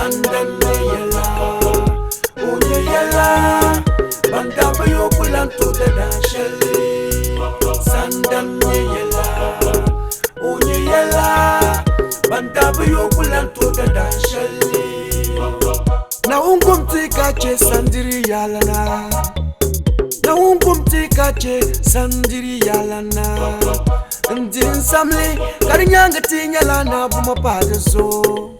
Sandan nyɛ yɛla, o nyɛ yɛla, ban daa bi yo ku lan tooi da daa shɛli. Sandan nyɛ yɛla, o nyɛ yɛla, ban daa bi yo ku lan tooi da daa shɛli. Naawuni kum ti ka chɛ sandiri yalana. Naawuni kum ti ka chɛ sandiri yalana. N di n samli ka di nyaaŋa ti nyɛla naabuma pahi di zuɣu.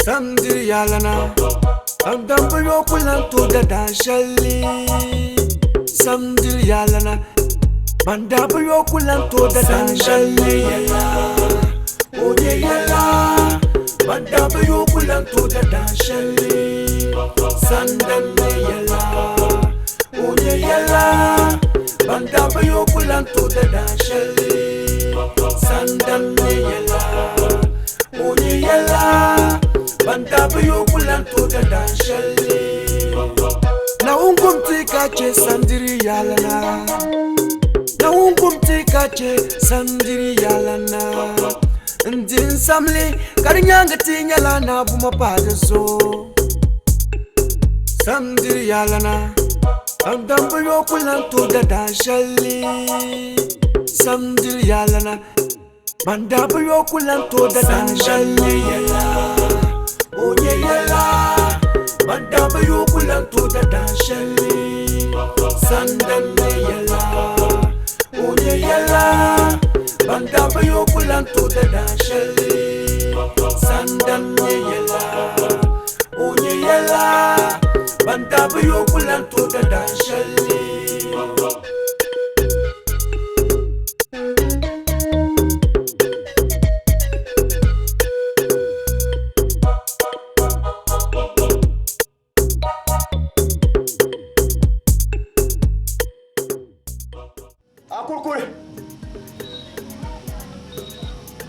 Sandiri yalana. Ban dambu yo ku lan tooi da daa shɛli. Sandiri yalana. Ban dambu yo ku lan tooi da daa shɛli. O nyɛ yɛla ban daa bi yooi ku lan tooi da daa shɛli. Sandan nyɛ yɛla o nyɛ yɛla ban daa bi yooi ku lan tooi da daa shɛli. Sandan nyɛ yɛla o nyɛ yɛla ban daa bi yooi ku lan tooi da daa shɛli. Naawuni kum ti ka chɛ sandiri yalana. Naawuni kum ti ka chɛ sandiri yalana. N di n samli ka di nyaaŋa ti nyɛla naabuma pahi di zuɣu. Sandiri yalana. Ban dambu yo ku lan tooi da daa shɛli. Sandiri yalana. Ban daa bi yo ku lan tooi da daa shɛli. O nyɛ yɛla. Ban daa bi yo ku lan tooi da daa shɛli. Sandan nyɛ yɛla. O nyɛ yɛla. Ban daa bi yo ku lan tooi da daa shɛli. Sandan nyɛ yɛla. O nyɛ yɛla. Ban daa bi yo ku lan tooi da daa shɛli. Akurkuri.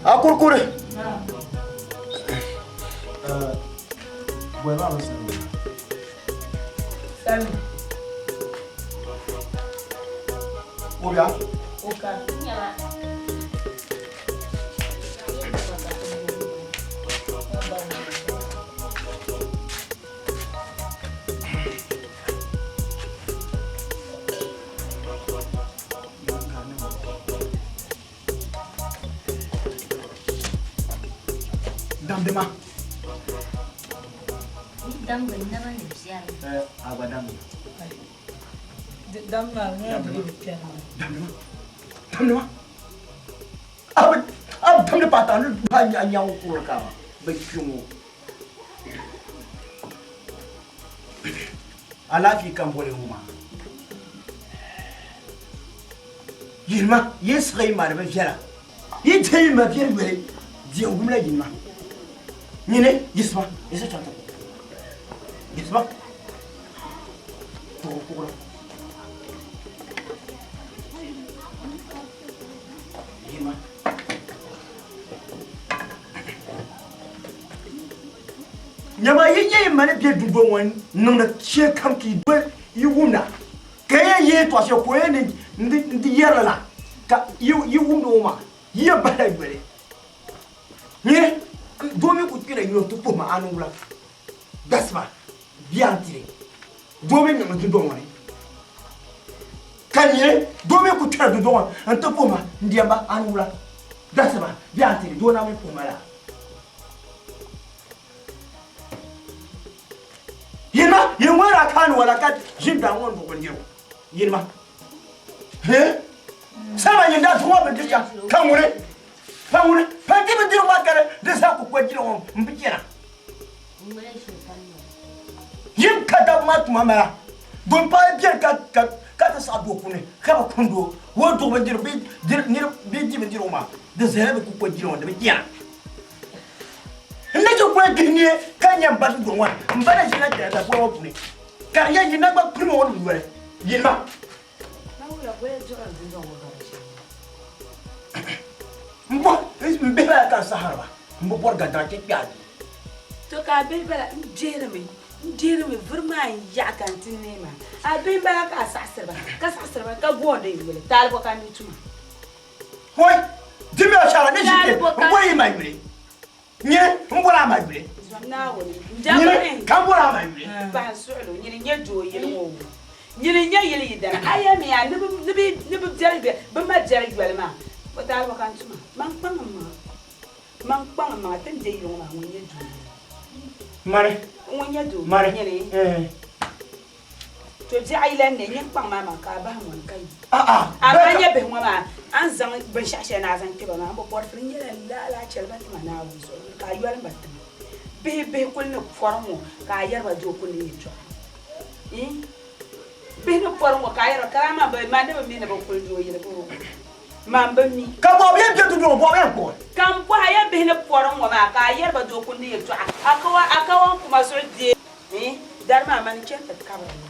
Akurkuri. Bɔi maa bi sani. Sani. Obia. Oka. Damdi ma. Damdi naba ni biɛri. Eh, agba damdi. Dam maa ŋa bi piɛri ma. Damdi ma. Damdi ma. A bi a bi damdi paata ni ba nya nyaŋ kuri ka bi kpi ŋɔ. Alaafee ka n boli ŋɔ maa. Yirima yi siɣi yi ma di bi viɛla. Yi dihi yi ma viɛli yoli diɛm gum la yirima. Nyini yiɣisima yiɣisi chaŋ ti kuɣu. Yiɣisima kuɣu kuɣuri. Yirima. Nyama yi nyɛ yi ma ni be dundɔŋ ŋɔ ni niŋdi shɛli kam ka yi doli yi wumda, ka yi yɛn yeei tɔɣ shɛli ka o yɛn ni yɛri li la, ka yi wumdi o maa, yi yɛn bahila yoli. Nyini, doo mi ku kpɛra yino ti puhi ma a ni wula dasiba bia n-tiri doo mi niŋdi dundɔŋ ŋɔ ni. Ka nyini, doo mi ku kpɛra dundɔŋ ŋɔ ni n-ti puhi ma n-diɛmba a ni wula dasiba bia n-tiri doo na mi puhi ma laa. Yinima, yin ŋɔra kaani wala ka ʒini daa ŋɔ n-duɣi bindirigu. Yinima, he, sama nyin daa duɣi bindiri shɛm ka ŋuni, pa ŋuni, pa di bindirigu maa ka di zaa ku kpa jili ŋɔ m-bi chana. Yim ka dabba maa tuma mala, bɛn paai beni ka ka ka ti saɣi doo puuni ka bi kundi o, o duɣi bindirigu bee di bindirigu maa, di zahila bɛ ku kpa jili ŋɔ di bi chana. N ni ti kuli dihi nie ka nya m ba ti duri ŋɔ ni, m ba na ʒinila kpɛna daguli ŋɔ puuni, ka di nyɛ yi naŋgban kpirima ŋɔ ni yoli yini maa. M bɔhi m bihi bala ka n sahiri ba, m bi bɔri gandaŋ kpe kpe a duu. To ka a bihi bala n dihirimi, n dihirimi vuri maa n yaɣi ka n ti neei maa. A bihi m-bala ka a saɣisiri ba, ka saɣisiri ba ka gooni n yuli, taali bɔ ka n di tuma? Hoi, di mi o shɛra ni ʒi kpe, m bɔri yi ma yuli. Nyini, m bɔri a ma yuli. Naawuni Nyini ka bɔri a ma yuli. Pahi suɣilo nyini n-nyɛ doo yili ŋɔ o. Nyini n-nyɛ yili yidana. A yɛlimiya ni bɛ ni bɛ ni bɛ biɛri bɛ bɛ ma biɛri yoli maa. O taali bɔ ka n tuma? Man kpaŋ m maŋa. Man kpaŋ m maŋa ti ni be yili ŋɔ maa ŋun nyɛ doo yili. Mani. Ŋun nyɛ doo Mani. nyini. Eh. To biɛɣu ayi lan ne, nyin kpaŋ maa maŋ ka a bahi ŋɔ ni ka yi. A'a. Amaa nyɛ bihi ŋɔ maa, a ni zaŋ binshɛɣu shɛli ni a zaŋ kpe ba maa, m bi bɔri fili nyɛla lala a chɛli ba ti ma Naawuni zuɣu ka a yɔlim ba tiŋa. Bihi bihi kuli ni pɔri ŋɔ ka a yɛri ba doo kuli ni yɛtɔɣa. Ii. Bihi ni pɔri ŋɔ ka a yɛri ba ka man bi man ni bi mi ni bi kuli doo yili boo. Man bi mi. Ka bɔbu yɛn bɛ dundɔŋ bɔbu yɛn kpuɣi. Ka m bɔhi a ya bihi ni pɔri ŋɔ maa ka a yɛri ba doo kuli ni yɛtɔɣa. A ka a ka o kuma zuɣu deei. Ii. Dari maa mani chani ti kabiri mi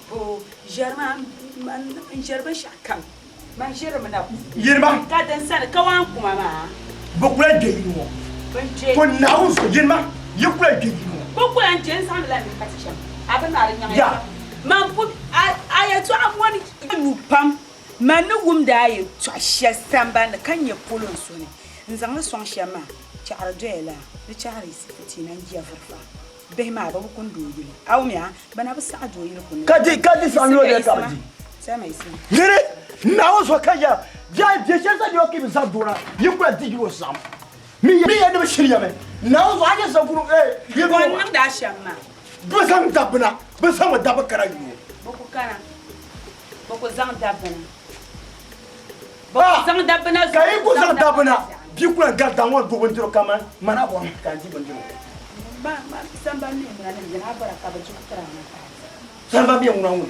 boo. Ʒɛri maa n ʒɛri binshɛɣu kam. Man ʒiri mi na Yirima. Ka din sani ka waan kuma maa. Bɛ kula gbe yino ŋɔ. Bɛ je. To Naawuni zuɣu yirima, yi kula gbe yino ŋɔ. Bɛ kula n-je n-zaŋdi la nini ka ti chaŋ. A bi naai di nyaŋ Ya. ya. Man pu a a yɛtɔɣa mɔni nyu pam. Man ni wumdi a yɛtɔɣ shɛli sambani ni ka nya polo n suhu ni n zaŋ li sɔŋ shɛm maa, chaɣiri doya la, di chaɣiri Yisifu ti na n-jia vuri fa. Bihi maa bɛ bi kuni doo yili. A wumya? Bɛ na bi saɣi doo yili kuni. Ka di, ka di saɣi nyo ka bi di. Niri, Naawuni zuɣu ka yɛra, Biɛhi biɛ shɛli sa nyo ka bi zaŋ doo na, yi kula di yili o saɣim. Mi ya, mi ya ni bi shiri ya mi. Naawuni zuɣu a nyɛ zaŋ kunu, eh, yi Bɔ n-niŋdi a shɛm maa? Bɛ zaŋ dabba na, bɛ zaŋmi dabba kana yuli o. Bɛ ku kana, bɛ ku zaŋ dabba na. Bɛ ku zaŋ dabba na zuɣu. Ka yi ku zaŋ dabba na, bia ku lan gari daŋ ŋɔ n-duɣi bindirigu kaman man a bɔrimi ka n di bindirigu. Sambani mi ŋuna ŋuni?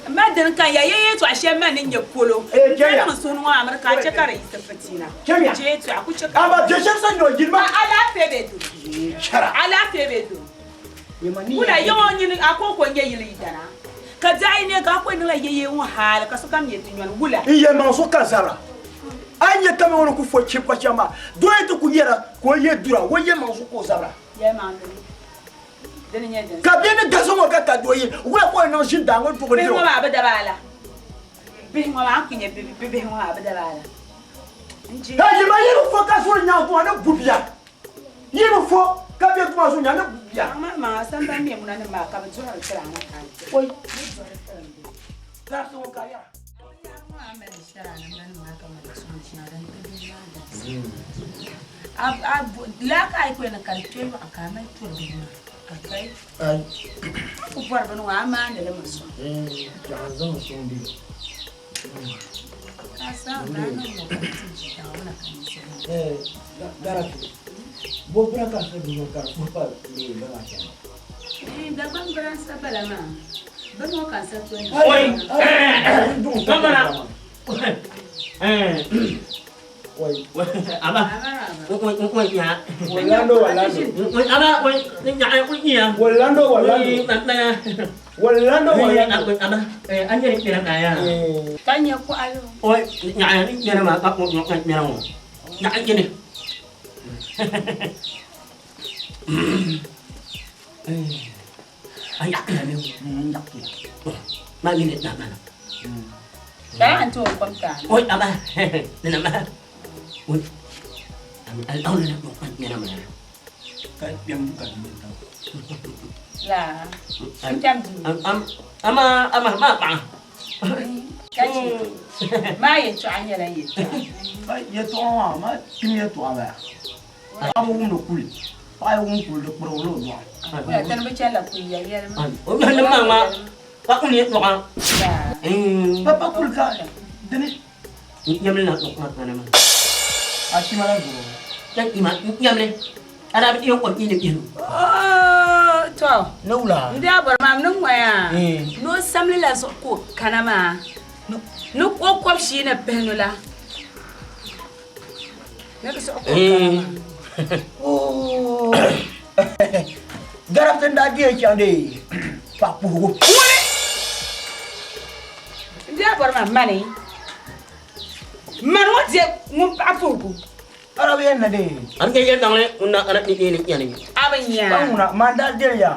Ma dini ka ya ya yɛltɔɣa shɛli ma ni nyɛ polo Ee, n kpɛriya. niŋ suhu ni ŋɔ amiri ka a chɛ ka di yiɣisi fitiina. Kpɛriya. N je yɛltɔɣa ku chɛ ka Amaa bɛ shɛba sani nyɛ o jilima. Alaafee be duri. Ee, chɛra. Alaafee be duri. Wula yiŋɔ nyini a kɔŋko n-nyɛ yili yidana, ka biɛɣu yi ne ka a kɔŋ niŋla yɛyɛ ŋɔ hali ka sokam nyɛ ti nyɔni. Wula? N yɛli maŋ so ka zabira. A yi nya kama ŋɔ ni ku fo chib ka chɛŋ maa, doo yi ti ku yɛra ka o ye dura, o yɛli maŋ so ka o zabira. Yɛlimaŋ dini, dini nyɛ dini. Ka bɛ ni gasi ŋɔ ka ka doo yi, wula ka o niŋ ʒini daa ŋɔ duɣi Bihi bindirigu? ŋɔ maa bi daba ala. Bihi ŋɔ maa, a ni ku nya bihi ŋɔ maa bi daba ala. N je. Ka yi ma yi bi fo ka zuri nyaŋ duɣa ni gu bia. Yi bi fo ka bɛ duɣa zuɣu nya ni gu bia. Maŋ maŋa sambani mi ŋuna nim maa ka bɛ duɣiri tiri a na ka a di. Oi. Bɛ duɣiri tiri m bihi. Tarisi ŋɔ ka yɛra. Laa ka a yi kuli ni ka di kpe yɔɣu ka a mali turi bihi maa ka kai Ai. A ku bɔri bini ŋɔ a maani li mi sɔŋ. N zaŋ sɔŋ bɛ. Ka nyɛ kɔɣili Lala n ti o kom ti a. Laa n kpɛm duu. Ka che maa yɛltɔɣa nyɛla n yɛltɔɣa. Yɛltɔɣa maa, maa kpim yɛltɔɣa bala. Paɣa bi wumdi kuli. Paɣa yi wum kuli di kpurigila o dɔɣim. Wula ti ni bi chanila kuli ya yɛlima. Pa pa kuli ka dini. A kpima la zuɣu. To Ni wula? n daa bɔri maa ni ŋɔya ni o samli la zuɣu ka o kana maa ni o kɔbishii ni pihinu la ni di zuɣu ka o kana maa. Garabti n-daa deei chaŋ dee paɣa puhigu. Ŋuni n daa bɔri maa mani mani ŋɔ deei ŋun paɣa puhigu. Arabi yɛn na dee. A bi nya. Pa ŋuna maa n-daa deli ya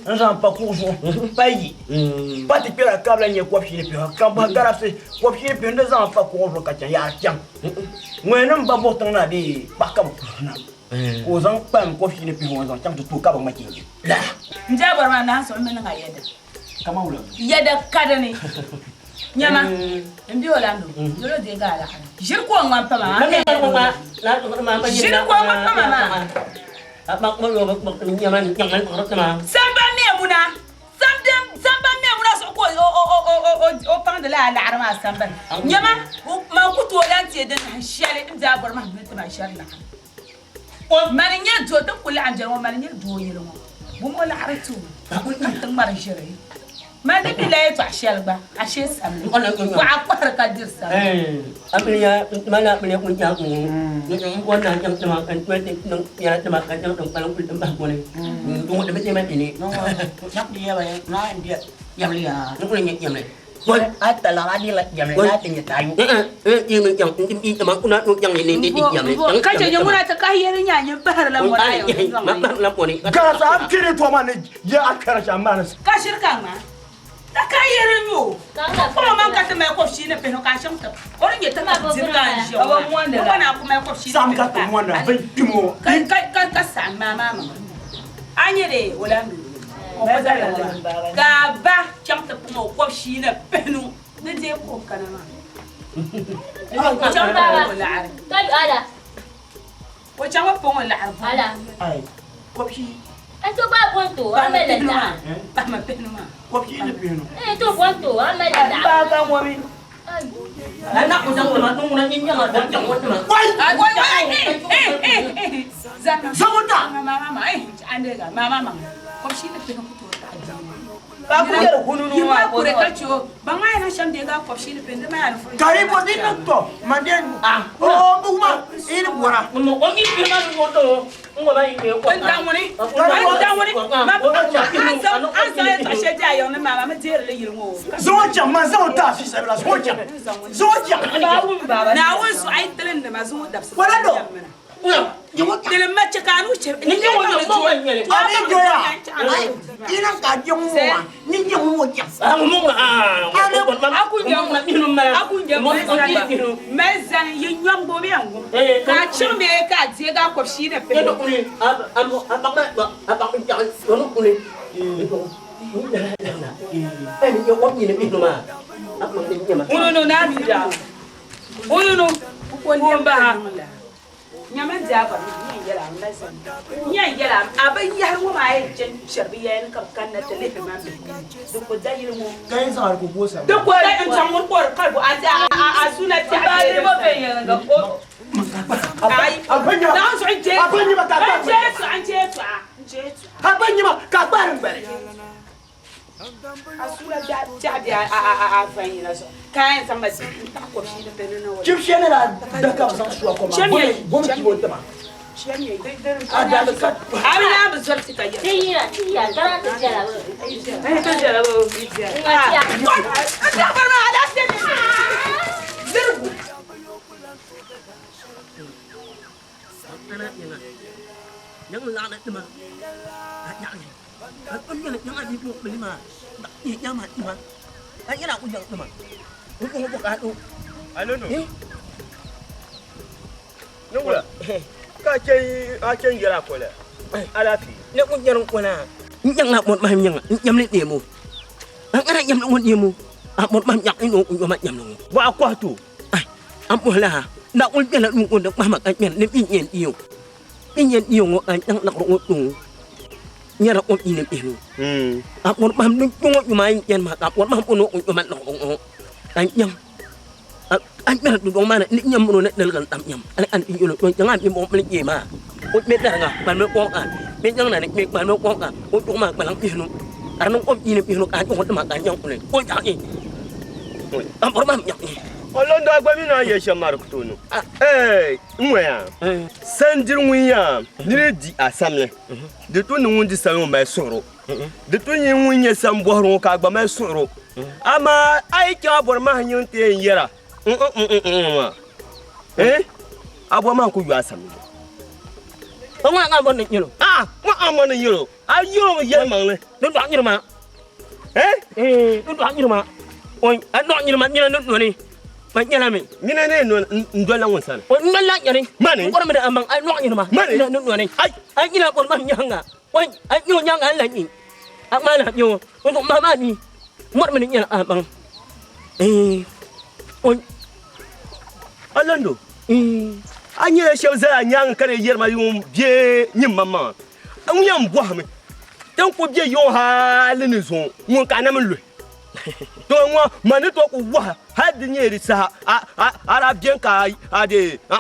n-zaŋ pa kuɣu zuɣu pa yi pa ti kpɛla ka bi lahi nya kɔbishii ni pihi ka bɔhi garabsi kɔbishii ni pihi n-di zaŋ pa kuɣu zuɣu ka chaŋ yaa chaŋ ŋɔya ni m ba buɣi tiŋ na dee kpahi ka bi puhi na. Ka o zaŋ kpalim kɔfii ni pihi ŋɔ n-zaŋ chaŋ ti tooi ka bi ŋma chinji. La! N diɛla bɔri maa naai suɣi mi niŋ a yɛda. Kaman wula? Yɛda ka di ni. Nyama, m be Orlando, dolo deegi a laɣiri. Ʒiri ka o ŋma m-pa ma maa. Ʒiri ka o ŋma m-pa ma maa. Sambani mi ŋuna, sambani mi ŋuna zuɣu ka o paŋdi lala laɣiri maa sambani. Nyama, man ku tooi lan teei di nahin shɛli m be a bɔri maa ni ti ma shɛri laɣiri. Mani n-nyɛ doo, ti ni kul laɣim beni ŋɔ, mani n-nyɛ doo yili ŋɔ. Bɔŋɔ laɣiri ti o ka ti ŋmari ʒiri. Mani di mi la yɛtɔɣ shɛli gba, ashee samli. Kuɣa kɔhiri ka diri samli. Ka chɛ nyɛ ŋuna ti kahi yɛli nya nyɛ bahiri la mɔri ayo Gara sa a kpɛri tɔ maa ni yɛ a kpɛri shɛm maa ni. Ka shiri ka ŋma ti kahi yɛli nyo kpɔŋ man ka ti mali kɔbishii ni pihinu ka a chaŋ ti o ni nyɛ ti ka diri ka n ʒiya ŋɔ maa o gba naan ku mali kɔbishii ni Saɣim ka ti mɔnda bin kpimo. Ka saɣim maa maa maŋa a nyɛ de o lahi mi Ka a ba chaŋ ti puŋ o kɔbishii ni pihinu ni deei kuɣu kana maa. O chaŋ ti puŋ o laɣiri. O chaŋ mi puŋ o laɣiri buɣim. Pahima pihinu maa. Karibu di niŋ tɔ man den o buguma ini bɔra. Zaŋ o chaŋ man zaŋ o ti a fisabila zaŋ o chaŋ zaŋ o chaŋ. Wala do. A ni doya ina ka je ŋɔ maa ni je ŋɔ chaŋ. Ka yi zaŋ di ku booi sani. A gba nyima ka a gbaari n gbali. Chib shɛli ni daa da ka bɛ zaŋ sua kom maa gom chibo tima. A daa bi ka. Niŋwula ka a chɛ n yɛla a koli alaafee. Ne ku nyɛri n kona n nyaŋ a mɔri mahim nyaŋa n nyamli neemo a ŋana nyamli ŋɔ neemo a mɔri mahim nyaŋ n yoma nyamli ŋɔ. Bɔ a kɔhi to? Ai a mɔhi la na kuli nyɛla ŋun di kpahima ka nyɛri ni mi nyɛ n iyo mi nyɛ n iyo ŋɔ ka n nyaŋ liɣiri ŋɔ kpe ŋɔ nyɛla o mi ni bihi ŋɔ a mɔri mahim ni kpe ŋɔ yuma ayi nyɛri maa ka a mɔri mahim o ni o yoma liɣiri ŋɔ ka n nyaŋ a ŋmɛri dundɔŋ maa ni ni nyam mini o ni tiligi n-tam nyam a ni yɛl o kpɛŋ a mi mɔɣu mini kpee maa o kpe tariga kpalimi kɔŋ a kpe nyaŋ na ni kpe kpalimi kɔŋ a o chuɣu maa kpalaŋ pihinu ka di niŋ kom piini pihinu ka a chuɣu tima ka a nyaŋ kuli o nyaɣi a bɔri maa nyaɣi. Olondo a gba mi ni a yɛli shɛm maa di ku tooi niŋ. Eei n ŋɔya sandiri ŋun yaa niri di a samli di tu ni ŋun di samli ŋɔ mali suɣuro. Di tu nyini ŋun nyɛ sambɔhiri ŋɔ ka a gba mali suɣiro. Amaa a yi chaŋ a bɔri mahi nyin ti yɛn yɛra n-n-n-n maa, eh, a bɔri mahi ku yo a samli ŋɔ. O ŋɔ a bɔri ni n yɛl o? A'a, ŋɔ a bɔri ni n yɛl o. A yɛl o mi yɛlimaŋli. Di dɔɣi nyiri ma. Eh? Eh, di dɔɣi nyiri ma. Oi, a dɔɣi nyiri ma nina ni noli. Ma nyɛla mi. Nyina ne n dolila ŋun sani. O n dolila nyɛri. Mani. N kɔrimi di amaŋ a nɔɣu nyini ma. Mani. Ni nɔni. Ai. A nyina kɔri ma nyɛŋa. Oi a nyɛ o nyaaŋa n lahi nyi. A ŋmaa lahi nyɛ o. O zuɣu maa maa mi. Mɔri mi ni nyɛla amaŋ. Ee. Oi. A lando. Ee. A nyɛla shɛba zali a nyaaŋa ka di yɛri ma yuŋ bee nyini maŋmaŋa. Ŋun yɛn bɔhimi din ku be yiŋɔ hali ni zuŋɔ ŋun ka a na mi luhi. To ŋɔ ma ni tooi ku wahi hali di nyɛla di saha a daa beni ka a dee a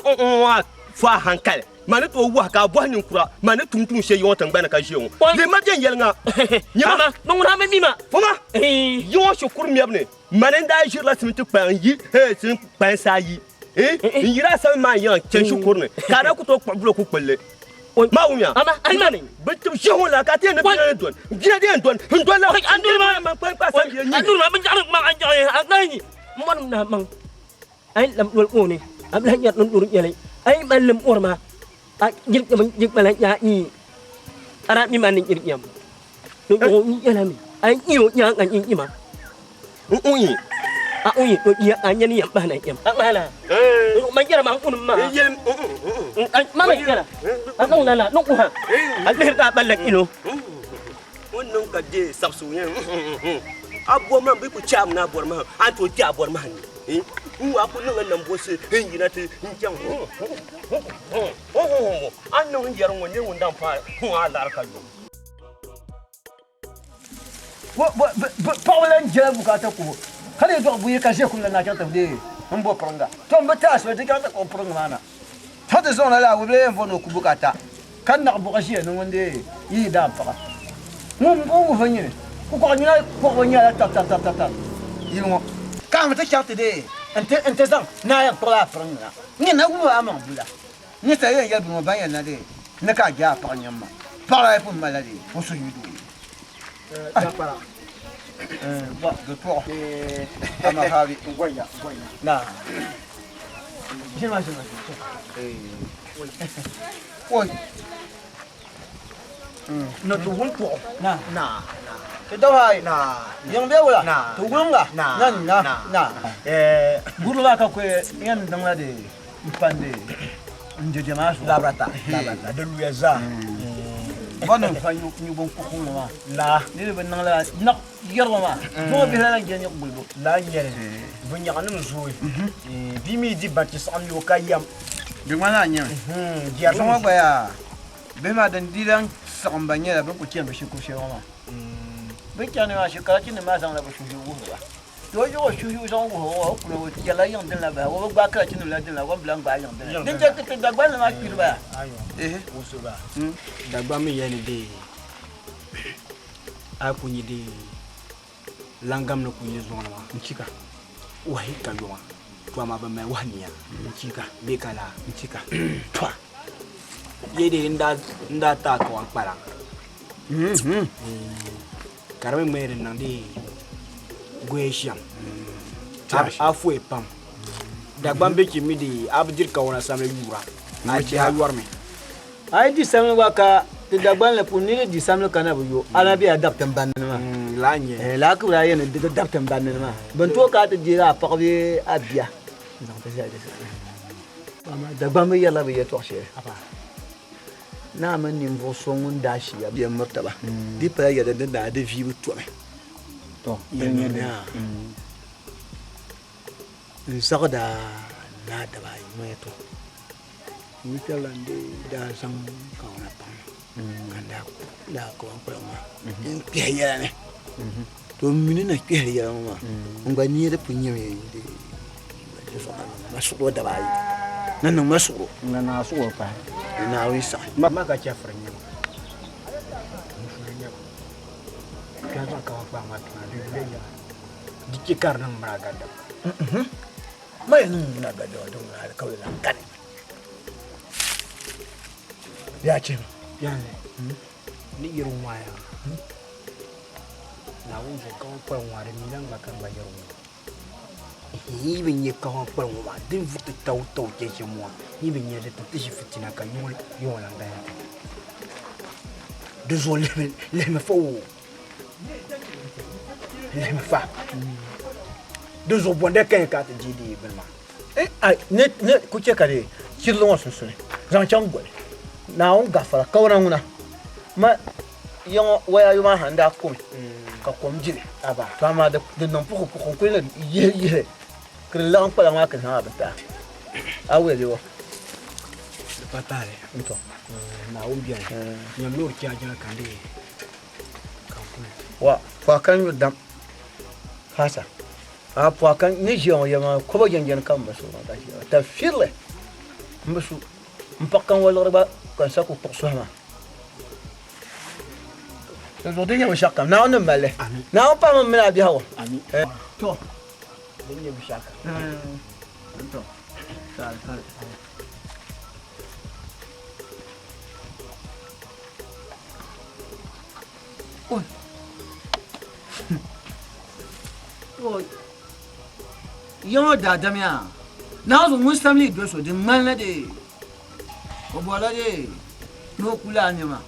fo a hankali. Ma ni tooi wahi ka a bɔhi ninkura ma ni tum tuun shɛli yiŋɔ tiŋgbani ka ʒiya ŋɔ. Lee ma beni yɛli ŋa. Nyama. Ni ŋuna mi mi ma. Foma. Yiŋɔ shikuru mɛbu ni ma ni n daa ʒirila siminti kpaŋ yi simiti kpansi ayi n yiri asami maa yiŋa chani shikuru ni ka a daa ku tooi kpuɣi buloku kpulli. Ma wumya. Ama alimami. Bi tib ʒiɛhi ŋɔ la ka ti yɛn ni bina ni dɔni. Bina di yɛn dɔni. N dɔni la. An duri ma. Man kpaŋ kpa asam bia nyini. An duri ma bin jaɣari ma an jaɣari an gbahi nyi. N mɔri na maŋ. Ai lam doli ŋɔ ni. A bi lahi nyɛri din duri nyɛli. Ai mali lim ɔri ma. A jiri kpɛm jiri kpala nya nyi. A daa mi ma ni jiri nyam. Ni o nyɛla mi. A nyi o nyaanga nyi nyi ma. N uyi. A uyi o iya a nyani yam bahana yam. A ŋmaala. Ma yɛra ma n kuni ma. Ma ma yɛra. A niŋ lala niŋ uha. A lihiri ka a balli ilo. O niŋ ka deei sabisigu yɛn a bɔri ma bɛ ku chɛ a ni a bɔri ma a ni tooi kpɛ a bɔri ma ni n waa ku niŋ nambosi n yina ti n chaŋ a ni niŋ n yɛri ŋɔ nyɛ ŋun daŋ paai a laɣiri ka yo. Paɣaba lan jɛla bukaata kubu ka lee dɔɣi buyi ka ʒe kum la naa chaŋ ti deei m bo piriŋga. Tɔ m bi ti a soli ti chaŋ ti kpuɣi piriŋga maa na. Ti ti zaŋ lala wibila yɛn bɔri ni o ku bukaata ka naɣ buɣa ʒiya ni ŋun deei yi yi daa paɣa. Ŋun bo wuhi nyini kukɔɣu nyina kpuɣibu nyɛla tab tab tab tab tab yili ŋɔ. Ka a mi ti chaŋ ti deei nti zaŋ naa yɛn kpuɣila a piriŋga na. Nyini na wuhi a maŋ bula. N ni sayi yɛn yɛli bini ŋɔ ban yɛn na dee ni ka a je a paɣa nyam ma. Paɣa la yi pun mali la dee o suhu yi doo. Jakpara. Bɔ di tuɣi ama haabi. N-gonya, n-gonya. Na. Ʒini ma, ʒini ma, ʒini. Oi. Ni ti wum tuɣi. Na. Na. Ti dawa ayi. Na. Yiŋ be wula? Na. Ti wumga? Na. Na na. Na. Na. Gurili maa ka kɔya yɛn niŋla dee. M pandi n je maa zuɣu. Labrata, labrata, di luya zaa. Bɔ niŋ fa nyu bin kuɣu ŋɔ maa. Laa. Niriba bi niŋ lala naɣ yɛrigu maa. Zuŋɔ bihi la lan je nyuɣu gulibu. Laa n-nyɛ li. Vinnyaɣinim zooi. Bia mi di banchi saɣim yo ka yam. Di ŋmanila a nyami. Zuŋɔ gba yaa bihi maa din di lan saɣim ba nyɛla bɛ ni kuli chani bɛ shikuru shɛli ŋɔ maa. Bɛ ni chani maa karachinima maa zaŋla bɛ suhu wuhi ba. To o yi o suhu zaŋ wuhi o, o kuli o chɛla yiŋ dini la bahi, o bi gbaai karachinim la dini la, o ni bi lan gbaai yiŋ dini. Din chɛ ti Dagbanli maa kpiri ba yaa. Ehe. Dagbaŋ mi yɛli ni dee a yi ku nya dee laŋgam ni ku yi zuɣu ni maa N-chika. Wahi ka yoma, to amaa bɛ mali wahi nia N-chika. bee ka laa. N-chika. Tɔ! Yee dee n daa ti a kawan kpalaŋ. Ka di mi ŋmani di niŋ dee goya shɛm a foya pam. Dagbaŋ be chi mi dee a bi diri kawana samli yuura a chihi a yɔrimi. A yi di samli gba ka ti Dagbaŋ la puuni ni di samli ka na bi yo, a na bela dabi tiŋgbani ni maa. Lala n-nyɛ li. Lala ka bɛ daa yɛn ni di dabi tiŋgbani ni maa. Bɛ ni tooi ka a ti deegi a paɣa bee a bia n-zaŋ ti zali di sani. Amaa Dagbaŋ bi yɛrila bɛ yɛtɔɣ shɛli. Naa mini ninvuɣ so ŋun daa shiya bɛ miri taba, di pala yɛda din daa di viibu tɔmi. N zaɣ daa naa daba ayi ŋɔ yɛtɔɣa. N yi kpɛrila n dee daa zaŋ kawana paŋ ma ka n daa daa kawan kpaliŋ maa n kpɛhi yɛla ni. To m mi ni na kpɛhiri yɛla ŋɔ maa n gba nia di pun nyɛmi di zuɣu na niŋ ma suɣuro daba ayi. Na niŋ ma suɣuro. Na niŋ a suɣuro pahi. Ni Naawuni saɣi. Ma ka chɛfiri n-nyɛ ba. Musulimi n-nyɛ ba. Ka zaŋ kawan kpaliŋ maa tuna di yuli yɛla. Di chɛ ka di niŋ mini a gadama. Ma yɛn niŋ mini a gadama din ŋuna alikauli lan kani. Yaa chɛ ma. Yɛli ni yiri ŋɔya Naawuni zuɣu kawan kpaliŋ ŋɔ di mi lan gba ka n gba yɛri ŋɔ. Yi bi nya kawan kpaliŋ ŋɔ maa din vuriti tawtaw chɛ shɛm ŋɔ yi bi nya di ti ti ʒi fitina ka yuŋ lan gaya ti. Di zuɣu lihimi fa o, lihimi fa. Di zuɣu bɔnda ka yɛn ka ti deei di bini maa. Ne ne ku chɛ ka di chirili ŋɔ sunsuuni zaŋ chaŋ goli Naawuni gafara kawana ŋuna ma ya ŋɔ waya ayo maa ha n-daa komi ka kom jili to amaa di niŋ pukupuku n-kuli ni yihi yihili ka di laɣim kpalaŋ maa ka zaŋ a bi taai a wuli li Di pa taali n-to. Naawuni beni nyam loori chaajina ka n dii ka n kuli. Wa pɔha ka n nyu dam haasa a pɔha ka ni ʒiya ŋɔ yɛli maa koba jɛnjɛni ka m bi su maa ka ʒiya maa tafirili m bi su m paɣa ka n waliɣiri gba ka n sa ku kpuɣi suhi maa di zuɣu di nyɛ binshɛɣu kam Naawuni ni mali li Naawuni paɣimi m mini a biɛhigu to di nyɛ binshɛɣu kam to kali kali. Oi. Oi. Ya ŋɔ daadam yaa. Naawuni zuɣu ŋun samli do so di ŋmanila dee o bɔrila dee ni o ku lala nɛma.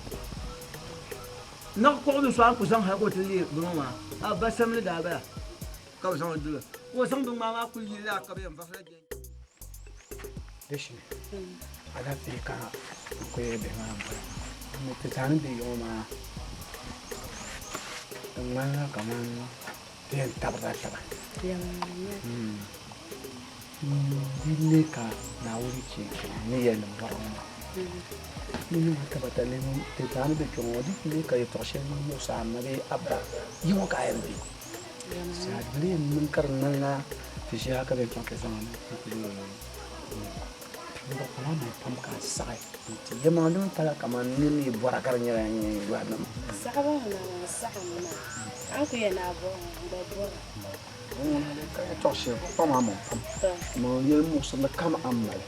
Naɣ kɔɣu ni so a ni ku zaŋ hal ka o ti leei bini ŋɔ maa, a ba samli daa bala ka bɛ zaŋ o doli ka o zaŋ binŋmaa maa kuli yili laa ka bɛ yɛn vahila jɛnjɛn. Dishini alaafee ka n ku yɛli bihi maa m-bala ni ti zaa ni be yiŋɔ maa di ŋmanila kaman ti yɛn tabirila taba. Di lee ka Naawuni chɛ n ni yɛli ni m bɔri ŋɔ maa. N niŋ tabata ni ti zaa ni be kpe ŋɔ di lee ka yɛtɔɣ shɛli muɣisi a ma bee a ba yiŋɔ ka a yɛn be. Saha di lee niŋ ka di ŋmanila ti ʒiya ka bɛ chaŋ ti zaŋ a n-kuli maa mali pam ka a saɣi nti yɛlimaŋli di mi pala kaman nir ni yi bɔra ka di nyɛla yɔhi niŋ. Saɣibu ŋuna maa saɣimmi maa, a ni kuli yɛn ni a bɔri ŋɔ, n gba bɔra. Ŋuna di ka yɛtɔɣ shɛli ka o kpaŋ maa maŋ pam. Man yɛli muɣisirili kam a ni mali,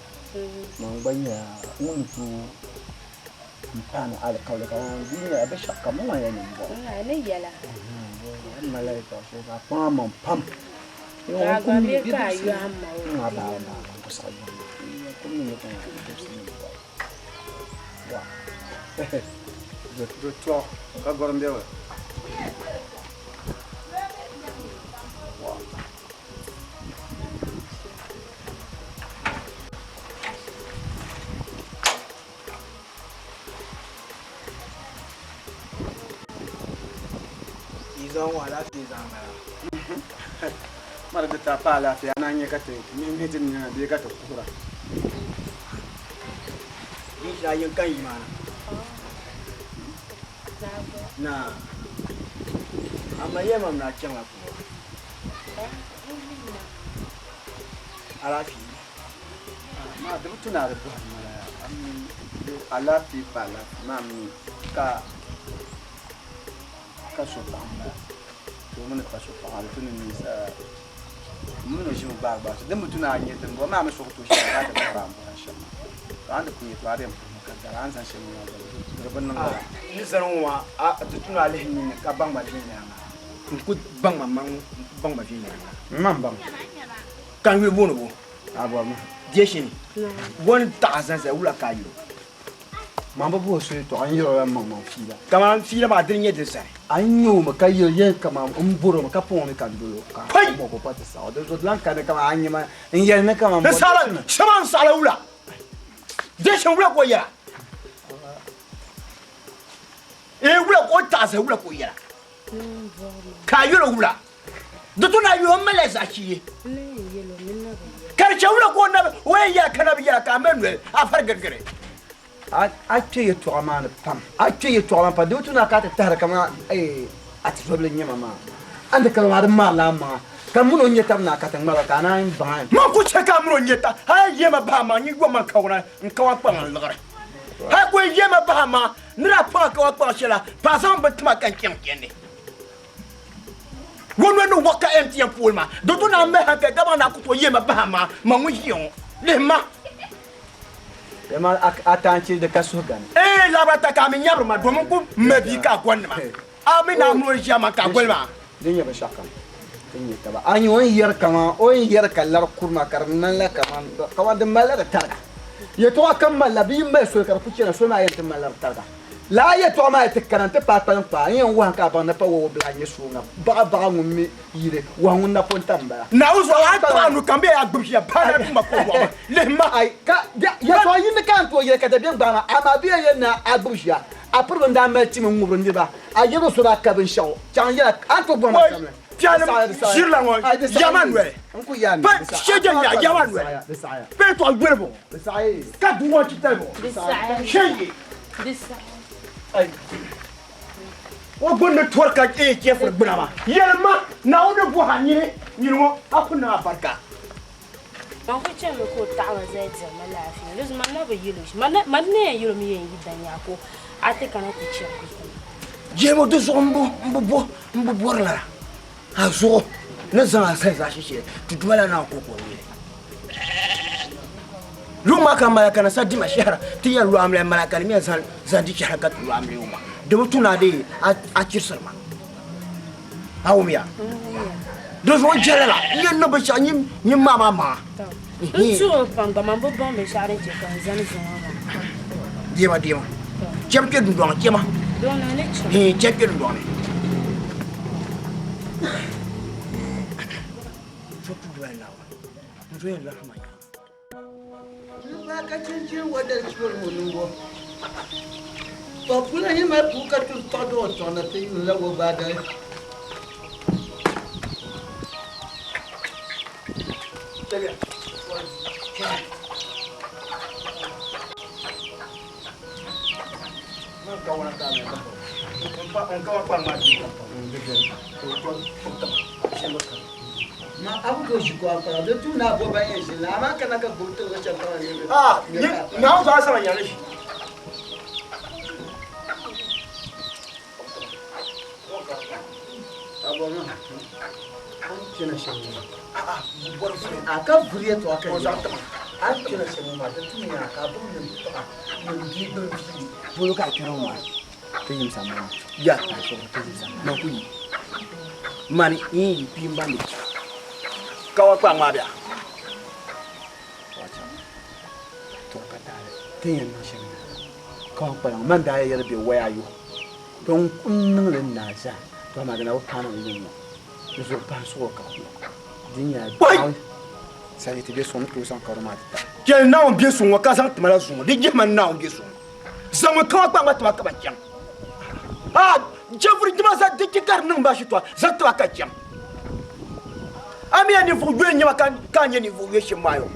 man gba nyɛla ŋun ni tooi m-paani alikauli kaman di yi nyɛla binshɛɣu kam man yɛn niŋ bɔra. A ni yɛla. A ni malila yɛtɔɣ shɛli ka a kpaŋ a maŋ pam. Ka a gba mi ka a yɔhim ma o. Ka gɔrim bɛ wa. Yi zaŋ ŋɔ alaafee zaŋ bala. Mara di ta pa alaafee a naan nyɛ ka ti mihi mihi ti nina bee ka ti kuhira. Din shɛli a yɛn kan yi maa na. Na amma yɛli ma ni a chaŋla polo. Alaafee. Maa di bi tu ni a di bɔhiri ma lala. Alaafee pa alaafee maa mi ka ka so paɣa m-bala. To o mi ni pa so paɣa di tu ni ninsala m mi ni o ʒimi gbaai gbaai so. Din bi tu ni a nya dimbɔŋɔ maa mi so ku tooi shɛli ka a ti bɔhiri a ni bɔri shɛm maa. To a ni ti pun yɛtɔɣa a di yɛn puhimi ka gari a ni zaŋ shɛli niŋ a gba di bi niŋ lala. N ni zani ŋɔ maa, a ti tu ni a lihi n nini ka baŋ ma viɛnyɛliŋga. N ku baŋ ma maŋ baŋ ma viɛnyɛliŋga. M ma m-baŋ. Ka n yuli booni bo? A bɔri ma. Jɛshini, wɔ ni taɣi zan zali wula ka a yuli o? Man bi booi so yɛtɔɣa, n yɛr o la m maŋmaŋ fiila. Kaman fiila maa dini nyɛ din sani. A ni nya o mi ka yɛli yɛn kaman m bɔr o mi ka paŋ o mi ka n dol o, ka Pɔi! o ka o pa ti saɣi o. Dinzuɣu di lan kani kaman a ni nya ma n yɛli ni kaman Di bɔri saɣila Jɛshini. shɛba n saɣila wula? Jɛshini wula ka o yɛra? Ee wula ka o taɣi zali wula ka o yɛra? Ka a yɛl o wula? Di tu ni a yɛl o m malila zaɣichiye. Ka di chɛ wula ka o nabi o yɛn yɛla ka nabi yɛla ka a mali noli a fari girigiri. A kpe yɛtɔɣa maa ni pam, a kpe yɛtɔɣa maa pam, di bi tu ni a ka a ti tahiri kaman a tizɔbili n-nyɛ ma maa. A ni ti kali maa di marila a maŋa, ka m min o nya tab ni a ka ti ŋmariga ka a naan baŋ. Man ku chɛ ka a min o nya tab, hal a yɛma bahi a maŋa, nyin yom man kawana n-kawa kpaŋ n-liɣiri. Hal ka o yɛma bahi a maŋa ni daa paɣ a kawa kpaŋ shɛli la, pa a zaŋ bini ti ma ka n chaŋ chandi. Ŋɔ noli ni wɔɣ ka MTN pooli maa, di tu ni a mali hankali ka baŋ ni a ku tooi yɛli ma bahi amaa ma ŋun ʒiya ŋɔ lihi ma. Dama a taanchili di ka suhugani. Ee labira ta ka a mi nyabiri ma domin ku ma bia ka a gɔni ma. A mi ni a noli ʒiya ma ka a goli ma. Din nyɛ binshɛɣu kam din nyɛ taba. A nya o ni yɛri kaman o ni yɛri ka lari kuri ma ka di ŋmanila kaman kaman di malila di tariga. Yɛtɔɣa kam malila bɛ yi mali soli ka di ku chana soli maa yɛn ti malila di tariga. Lala yɛltɔɣa maa yi ti kana nti paai kpalim kpaa, n yɛn wahi ka a baŋ ni pa wɔwɔbila n-nyɛ sooŋa baɣa baɣa ŋun mi yili wahi ŋun napɔŋ tam m-bala. Naawuni zuɣu a taɣi a nu ka m be a gbibi ʒiya bahi na tumma ka o bɔɣi ma. Lihi ma. Ai, ka yɛltɔɣa yindi ka a ni tooi yɛli ka dabiɛm gbaai ma, amaa bɛ yɛn yɛli ni a gbibi ʒiya. A piriba n-daa mali tim n-ŋubiri niriba, a yɛrigi so daa ka binshɛɣu chaŋ yɛla, a ni tooi bɔhi ma samli. Piɛlim ʒirila ŋɔ yama noli. Pa shɛjɛ nya yama noli. Bɛ tɔɣi yoli bɔ ka du ŋɔ titali bɔ. Shɛyi. O gbunni tori ka e chɛfiri gbuna maa. Yɛli ma, Naawuni ni bɔhi a nyini nyini ŋɔ, a ku niŋ a barika. Man ku chɛmi ka o taɣi ma zali diri ma laafee. Di zuɣu man na bi yɛl o shɛm. Man ni yɛn yɛl o mi yɛn yi danyaa ka a ti kana ti chɛri di zuɣu. Jɛmo di zuɣu m bi bɔri lala a zuɣu ni zaŋ a zali zaashe shɛli ti Duuma la naan ku ka o yɛli. Yuŋ maa ka malaka ni sa dima shɛhira ti yɛn lɔhim li, malaka ni mi yɛn zaŋ di shɛhira ka ti lɔhim li maa, di bi tu ni a deei a chirisiri ma. A wumya? Di zuɣu jɛla la n yɛn niŋ binshɛɣu nyin maa maa maŋa. N tuhi o pam gba, man bi baŋ binshɛɣu din chɛ ka n zani zuŋɔ maa. Deema deema, chɛm kpe dundɔŋ ni, chɛma. Dɔŋ ni chɛm. Hii, chɛm kpe dundɔŋ ni. So ku doli Naawuni, n zo yɛn lɔhiri ma nyaŋ. Niriba ka chinchin wa dali chibiri ŋɔ niŋbu. Pa pula yi mali puu ka turi paɣa dɔɣi tɔɣi na ti yuun la o gbaai dali. Ma a ku tooi ʒi kuɣa kpara di tu ni a bo ban yɛn ʒini la amaa kana ka gbubi tiŋli shɛli ka niriba Ah, Naawuni zuɣu a zaŋ yɛli ʒi. A ka vuri yɛltɔɣa ka a ni kpɛna shɛm ŋɔ maa di tu ni a ka a gbubi nim paɣa nim bia gbuni bia. Polo ka a kpɛra ŋɔ maa ti yimsa mani. Ya, Ti yimsa man ku yi. Mani yi yi kpi m-ba mi. Kawa kpaŋ maa bia. To ka taali ti yɛn niŋ shɛm yaa. Kawa kpaŋ man daa yɛli bɛ waya yo. To n niŋli n naai zaa. To amaa di na bi paai na n yiŋ ŋɔ. Di zuɣu pahi suɣu ka ku. Di nyɛla Wai! Sali ti bɛ suŋ ni tooi zaŋ karo maa ti ta. Chɛli Naawuni bɛ suŋ ŋɔ ka zaŋ tima la zuŋɔ. Di jihima ni Naawuni bɛ suŋ. Zaŋmi kawa kpaŋ ma tima ka ba chaŋ. A chɛfuri dima za di chi ka di niŋ ba shitɔɣu zaŋ tiba ka chaŋ. A mi ya ninvuɣ yoli n-nyɛ ma ka a nyɛ ninvuɣ yoli shɛm maa yɔ.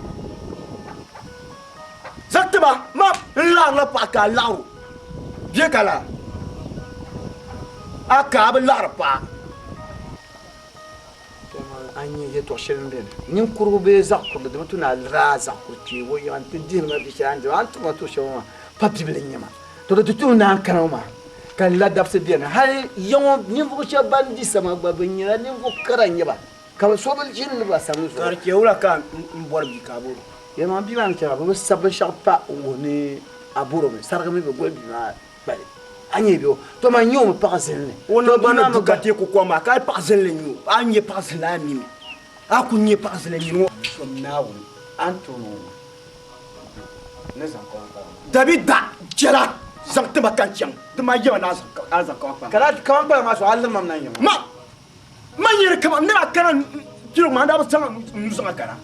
Zaŋ tiba ma n-laɣirila paɣa ka a laɣir o. Bɛ ka laa? A ka a bi laɣiri paɣa. A nya yɛtɔɣ shɛli m-beni, ninkurigu bee zaɣ kurili di bi tu ni a liri a zaɣ kur kpee o yiŋa nti dihiri ma binshɛli a ni diri a ni tiri ma tuhi shɛli ŋɔ maa pa bibili n-nyɛ ma. Tɔ di ti tuhi ni a ni kana ŋɔ maa ka la dabisi beni. Hal ya ŋɔ ninvuɣ shɛb ban di sama gba bɛ nyɛla ninvuɣ kara n-nyɛ ba, ka bɛ so bi ʒini liri ba samli zuɣu. Ka di chɛ wula ka m bɔri bia ka a bɔr o? Yɛlimaŋli bia maa ni chɛ maa, bɛ bi sabi binshɛɣu pa n-wuhi ni a bɔr o mi, sarigi mi bi goli bia maa kpali. A nyɛ bɛ o, to man nyɛ o mi paɣa zinli. O nagbani ni du ka teeku kom maa, ka a yi paɣa zinli n-nyɛ o, a ni nyɛ paɣa zinli a mi mi, a ku nyɛ paɣa zinli nyini ŋɔ. Som Naawuni, a ni tooi niŋ o ni zaŋ kawan kpariŋ maa. Dabi da jɛla zaŋ ti ma ka n chaŋ, di maa yɛma ni a zaŋ kawan kpariŋ. Ka lala kawan kpariŋ maa zuɣu a liri ma mi na n-nyɛ ŋɔ. Ma, ma nyɛ di kaman n ni daa kana piligu maa, n daa bi zaŋ n nuu zaŋ a kana.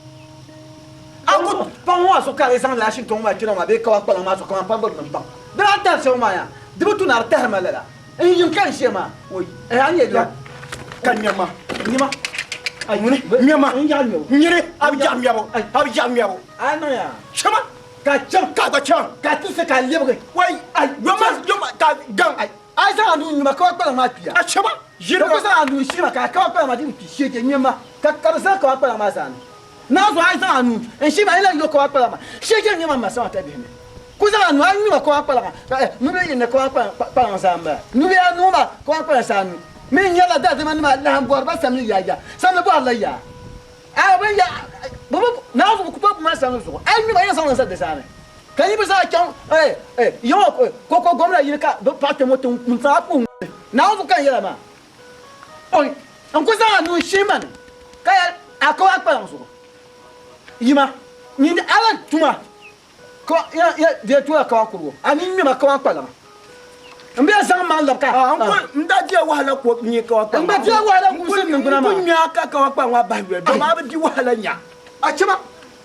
A ku paŋ ŋɔ maa zuɣu ka a lee zaŋ lala shintɔŋ ŋɔ maa kpɛna ŋɔ maa bee kawa kpalaŋ maa zuɣu kaman pambɔri mini baŋ di daa tahiri shɛm ŋɔ maa yaa, di bi tu ni a di tahiri ma lala. N yim ka n ʒiya maa, woi, ɛɛ a ni yɛli ya. Ka ŋmɛri ma. Ŋmɛ ma. Ai, ŋmɛ ma. N yaɣi ŋmɛbu. Nyini, a bi jaɣi ŋmɛbu, a bi jaɣi ŋmɛbu. A niŋ ya. Chama. Ka chaŋ. Ka gba chaŋ. Ka tilisi ka lebigi. Wai, ai, yoma, yoma, ka gaŋ. Ai, a yi zaŋ a nuu ŋmɛ ma kawa kpalaŋ maa kpiya. A chama. Ʒiri ma. Ka ku zaŋ a nuu shiri ma ka a kawa kpalaŋ maa di bi kpi, sheeke ŋmɛ ma, ka di zaŋ kawa kpalaŋ maa zaani. Naa zuɣu a yi zaŋ a nuu n-shiri ma, a yi lahi yo kawa kpalaŋ maa, sheeke ŋmɛ ma m ma sama tabihi ni. Ku zaŋ a nuu a ŋmɛ ma kawa kpalaŋa, ka nubihi yini ni kawa kpalaŋ zaa m-bala. Nubihi anu maa kawa kpalansi anu mi nyɛla daadama nima lahi bɔri ba samli yaa yaa. Samli bɔrila yaa. A bi ya, bɛ bi, naa zuɣu ku pa bɛ maa samli zuɣu. A yi ŋmɛ ma, yɛn zaŋ li n-sa di zaani. Ka yi bi zaŋ chaŋ, ya ŋɔ kɔkɔ gomna yini ka bɛ paɣi kpɛm o tiŋ n-zaŋ a puhi ŋ-ŋ. Naa zuɣu ka n yɛla maa. Oi, n ku zaŋ a nuu shihi ma ni, ka yɛli a kawa kpalaŋ zuɣu. Yima, nyini a lan tuma, ka ya, ya, di yɛn toola kawa kurigu, a ni ŋme ma kawa kpalaŋa. N bɛ zaŋ maŋ labi ka. N da diya wahala ko nyɛ ka wa kpa. N gba diya wahala kumsi niŋ gbuna maa. N ku nya ka ka wa kpa ŋɔ bahi yoli dama a bi di wahala nya. A chima.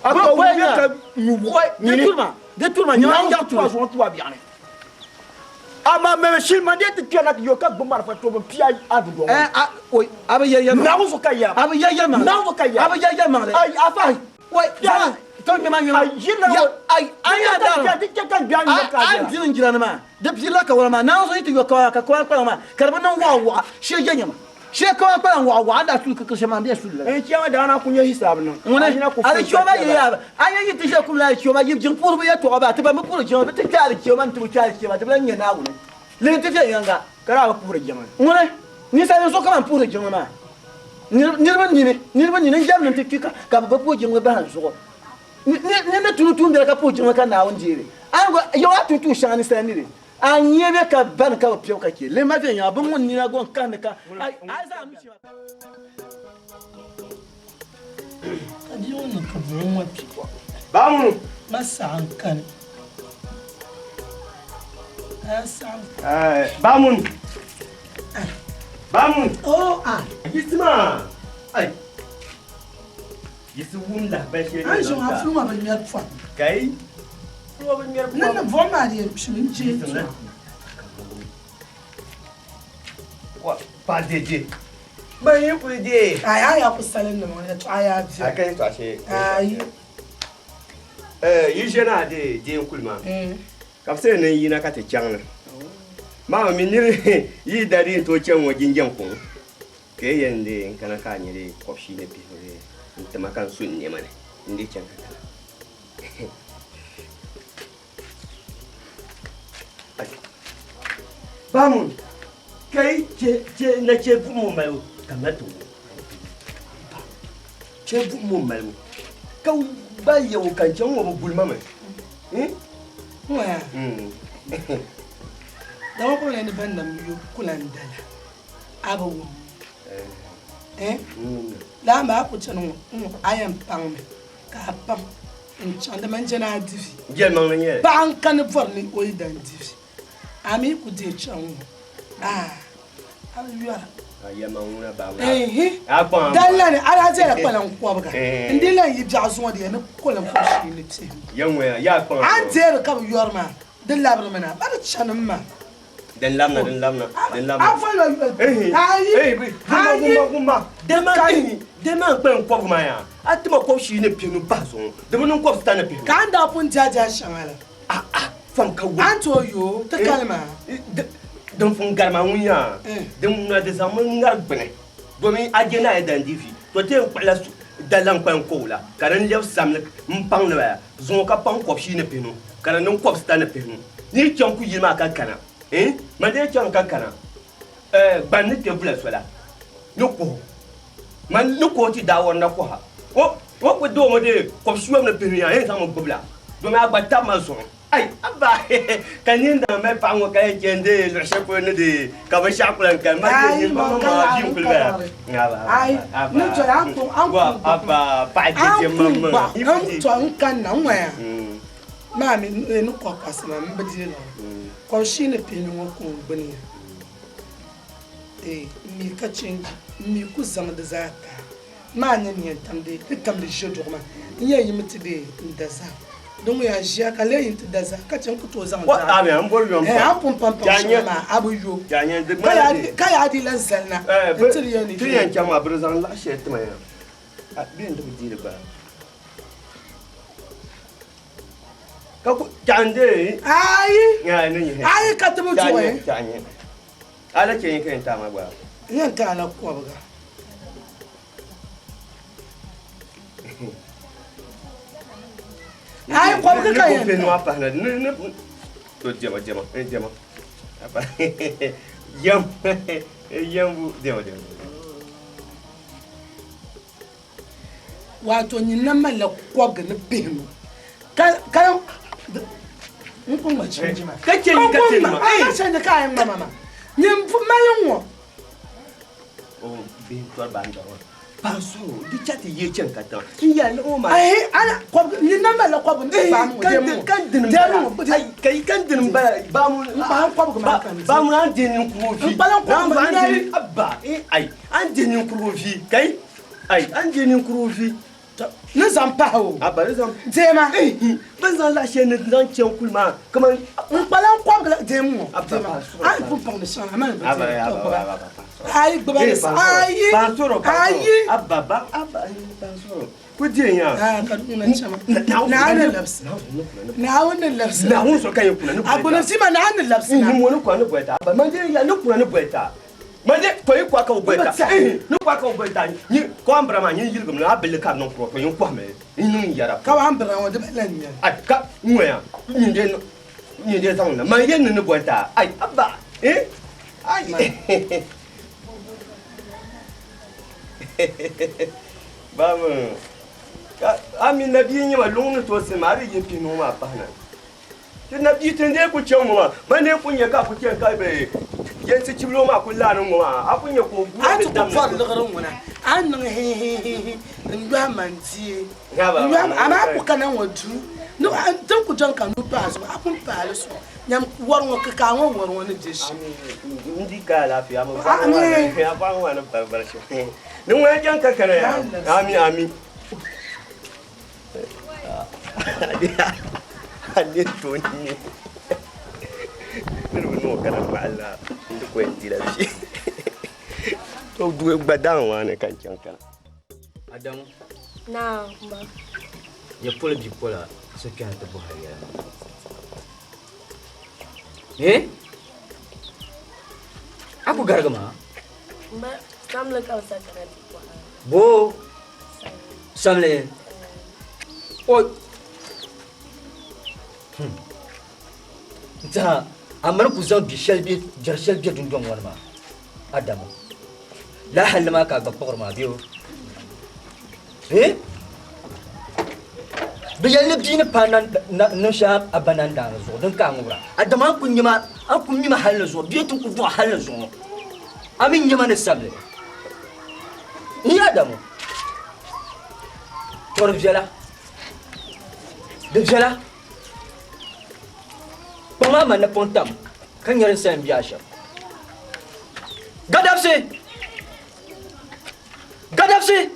A ka o nyɛ ka nyu wuɣi nyini. Di turima di turima nyɛma n yaɣi turi. Zuɣu tuwa biɛɣuni. Amaa mɛ shili man dee ti kpɛrina ti yo ka gbubi marafa tobu pia a dundɔŋ ŋɔ. A oi a bi yɛ yɛlimaŋli. Naawuni zuɣu ka yɛra. A bi yɛ yɛlimaŋli. Naawuni zuɣu ka yɛra. A bi yɛ yɛlimaŋli. Ai afa. Wai zama to ŋmɛma ŋmɛma. Ai ʒiri na Ai a nya daara. Di chɛ ka n gbi a nyɛ ka a A jɛra. diri n jira ni maa di pirila kawara maa naawuni zuɣu yi ti yo kawara ka kawara kpalaŋ maa ka di bi niŋ waɣa waɣa shee je nyɛma shee kawara kpalaŋ waɣa waɣa a ni daa suli kikiri shɛm maa n bɛ suli lala. N chɛ daa na ku nyɛ hisaabu niŋ. Ŋuni alichioma yi yaa a nya yi ti ʒe kum la alichioma yi jiŋ puhiribu yɛtɔɣa baa ti ban bi puhiri jiŋli bi ti kpe alichioma n-ti bi kpe alichioma ti bi lan nya Naawuni lihi nti viɛnyɛliŋga. Ka daa bi puhiri jiŋli. Ŋuni ninsalinima so kaman puhiri jiŋli maa niriba nini niriba nini n-jɛmdi nti kpi ka bɛ bi puhi jiŋli bahi n zuɣu. Ni ni tuui tuumbiɛli ka puhi jiŋli ka Naawuni deei li. A ni gba yaɣi a tum tuun shɛŋa ninsal ni li, a nya bɛ ka bani ka bɛ piɛbu ka chɛ li ma viɛnyɛla bɛ ŋun nina go n-kahindi ka a zaŋ a nuchee maa. Ka bia ŋɔ niŋ ka buɣim ŋɔ kpi. Baamunu. Ma saɣim kani. A saɣim. Baamunu. Baamunu. Oh ah. Yiɣisima. Ai. Yisi wum lahabali shɛli A ni ʒi ŋɔ a fuli ŋɔ bi ŋmɛri pɔri. Kai. Fuli ŋɔ bi ŋmɛri pɔri. Ni ni buɣim maa di yɛn kpimi n-je tuma. Pa deje. Ban yi kuli dee. Ayi a yaa ku salim nima ŋɔ yɛltɔɣa yaa viɛli. A ka yɛltɔɣa shɛli. Ayi. Yi ʒe na dee dee n kuli maa. Ka bɛ say ni n yina ka ti chaŋ ni. Maa mi niri yi da di n tooi chaŋ ŋɔ jinjam kuŋ. Ka yi yɛn dee n kana ka a nyɛ dee kɔbishii ni pihinu dee n tima ka n su n nɛma ni n dee chaŋ ka kana. Bamun ka yi che che na che buɣim ŋɔ malibu ka mali ti wum che buɣim ŋɔ malibu ka ba yɛwo ka n chaŋ ŋɔ bi guli ma mi. Ŋɔya dama kɔŋ ni ban nam yo ku lan dala a bi wum eh laa maa ku chani ŋɔ a yɛn paŋmi ka a paŋ n-chaŋ di mani jɛna a di vi. Jɛlimaŋli n-nyɛ li. Paɣa n-kani bɔri ni o yi dan di vi, a mi ku deei chaŋ ŋɔ, aah, a bi yɔra. A yɛlimaŋ ŋuna baa ŋuna. Ehi, A kpaŋ a dali la ni a daa dɛla kpalaŋ kɔbiga, n di lan yi biɛɣu zuŋɔ di yɛn ni koliŋ kɔbishii ni pihinu. Ya ŋɔya, yaa kpaŋ a A ni deeri ka bi yɔri maa, di labirimi na, ba di chanimi maa. Din labina, din labina, din labina. A voli Ehi, ayi, ehi, bi, ayi. gumma, gumma, dama, ehi, dama n kpalim kɔbiga maa yaa. A tima kɔbishii ni pihinu pahi zuŋɔ, di bi niŋ kɔbisita ni pihinu. Ka a ni daa pun diɛhi diɛhi shɛŋa la. Ah, ah, fam ka wum. A ni tooi yooi ti kali maa. Din pun gari maa ŋun yaa, din ŋuna di zaŋmi ŋari gbuni, domin a je naai dan di vi, to ti yɛn kpuɣila daliŋ kpalim ko o la, ka din lɛbi samli m-paŋ ni bala zuŋɔ ka paŋ kɔbishii ni pihinu, ka di niŋ kɔbisita ni pihinu. Ni yi chaŋ kuyili maa ka kana, eh, man dee chaŋ ka kana, eh, gban ni kpe vula sola ni kuhi, man ni kuhi ti daa wɔri na kuha. O, o ku doomi dee kɔbisiyɔbu ni pihinu yaa, yɛn zaŋmi gbubi la, domin a gba tabi ma zuɣu. Ai, abba, ka nyin daŋ mali paɣa ŋɔ ka yɛn chɛ n-deei luɣ shɛli polo ni di ka binshɛɣu ku lan kani ma deei nyin paɣa maa ʒi n-kuli bala. Abba, abba, abba, paɣa je je maŋmaŋ. N tɔ n kanna n ŋɔya maa mi ni kɔkɔsi maa m bi deei li kɔbishii ni pihinu ŋɔ ka o gbuni ya m mi ka chenji m mi ku zaŋ di zaa taai. Maa nyɛ ni yɛn tam di di tam di ʒe duɣu maa n yɛn yimi ti di n da zahim di ŋun yaa ʒiya ka lee yin ti da zahim ka chɛ n ku tooi zaŋ zahim eh a pun pam pam shɛŋa maa a bi yo ka yaa di lan zali na n tiri ya ni ti yɛn chaŋ maa bɛ di zaŋ laɣ shɛli ti ma ya bɛ yɛn ti bi deei li gba ka ku chaŋ ayi ayi ka ti bi duɣi A la chɛ ka yɛn taai ma gba? N yɛn taai la kɔbiga. Ayi kɔbiga ka yɛn taai. Pahi na ni ni to diɛma diɛma n diɛma yɛm yɛm bu diɛma diɛma. Wato nyin na malila kɔbiga ni pihinu ka ka n ku ŋma chinji maa. Ka chɛ ka chɛ ma. Ka chɛ ka a yɛn ŋma ma maa. Nyin mali ŋɔ. O bihi n tɔri baa n dɔri maa. Paɣa sɔro di cha ti yee chani katiŋa n yɛli ni o maa. Ayi ala kɔbigi ni na malila kɔbigi n ti baa mu demu kan dini bala ayi kai kan dini bala baa mu n kpalan kɔbigi maa kan di baa mu an di ninkurigu vi n kpalan kɔbigi maa an di abba ayi an di ninkurigu vi kai ayi an di ninkurigu vi ni zaŋ pahi o abba ni zaŋ deema bin zaŋ laɣ shɛli ni zaŋ chɛn kuli maa kaman n kpalan kɔbigi la deemu ŋɔ deema a yi pun paŋ di shɛŋa a mali bi deema ayi gbuba ni ayi ayi abba ba abba ku deenya ka di ŋuna chɛma naawuni ni labisi naawuni ni labisi naawuni so ka yɛn kuna ni a gbuni sima naawuni ni labisi na ni ŋɔ ni kuna ni bɔli ta abba man de ya ni kuna ni bɔli ta man de to yi kɔhi ka o bɔli ta ni kɔhi ka o bɔli ta ni ko an bira maa nyin yiligim na a billi ka niŋ kuro to yin kɔhimi n niŋ yɛra ka wa an bira ŋɔ di ba lan nyɛ a ka ŋɔya nyin de nyin de zaŋ na man yɛn ni ni bɔli ta ai abba eh ai Babu ka a mi nabia nyɛ ma luŋ ni tooi sima a di yi pini ŋɔ maa pahi na ti nabia ti n-dee ku chaŋ ŋɔ maa man dee ku nya ka a ku chani ka bɛ yɛnsi chibili ŋɔ maa ku laani ŋɔ maa a ku nya ka o guura A ti ti ku damdi pɔri liɣiri ŋuna, a ni niŋ hihihihi n-yɔhi ma n-deei. N-yɔhi ma, amaa a ku kana ŋɔ duu ni a ti ni ku dɔni ka nuu paai zuɣu, a pun paai li sɔŋ. Nyam wɔri ŋɔ, kikaa ŋɔ wɔri ŋɔ ni be shɛm. N di ka alaafee, a mi bɔɣu ŋɔ maa ni bari bari shɛm. Ni ŋuna chaŋ ka kana ya. Ami, ami. A ne tooni ne. Niriba niŋ o kana mahali la n di ko yɛn dila vi. To duhi gba daŋ maa ni ka n chaŋ kana. Adamu. Naam, ba. Ya poli bipola so kpɛna ti bɔhi a yɛla. Eh? A ku garigi ma? Ba, samli ka bi sa kana ti bɔhi a. Bo? Samli? O. N tiɛha a mali ku zaŋ bi shɛli bɛ jɛri shɛli bɛ dundɔŋ ŋɔ ni maa Adamu. Lala halli maa ka a gba kpuɣiri maa bee o? Eh? Bɛ yɛli ni bia ni paai niŋ shɛli a ba nandaani zuɣu din ka a ŋubira. Adamu a ku nya ma, a ku mi ma hali ni zuɣu bee ti ku dɔɣi hali ni zuɣu a mi nya ma ni sabili. N yi Adamu, to di viɛla, di viɛla. Kpaŋ maa ma napɔŋ tam ka nyari n salim biɛɣu shɛm. Gadabsi! Gadabsi!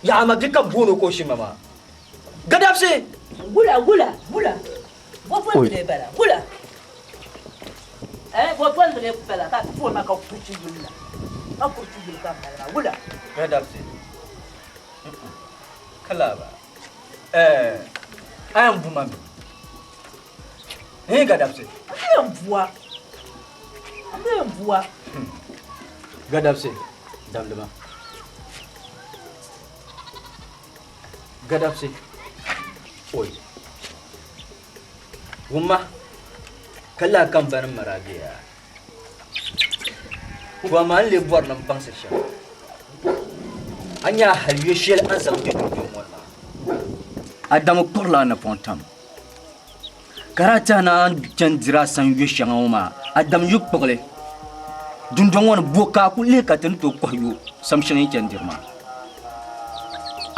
Yaɣa ma bia ka booni o ka o shima maa. Gadabsi! Gula, gula, gula. Bɔbɔndili bala, gula. Eh, bɔbɔndili bala ka foon ma ka kuruchi yuli la. Ka kuruchi yuli ka bala maa, gula. Gadabsi. Kalaba. Eh, a yɛn bu ma mi. Hii Gadabsi. N yɛn bua. N yɛn bua. Gadabsi, damdi ma. Gadabsi, oi. Wumma, ka lahi ka m ba ni mara bɛ ya. To amaa n lee bɔri ni m baŋsi shɛm. A nya hal yo shɛli a ni zaŋ kpe dundɔŋ ŋɔ ni maa. Adamu kpuɣirila a napɔŋ tam, ka daa tɛhi ni a ni chani diri a san yo shɛŋa ŋɔ maa, Adamu yi kpuɣi li dundɔŋ ŋɔ ni, bɔ ka a ku lihi ka ti ni tooi kɔhi yo sam shɛŋa yi chani diri maa?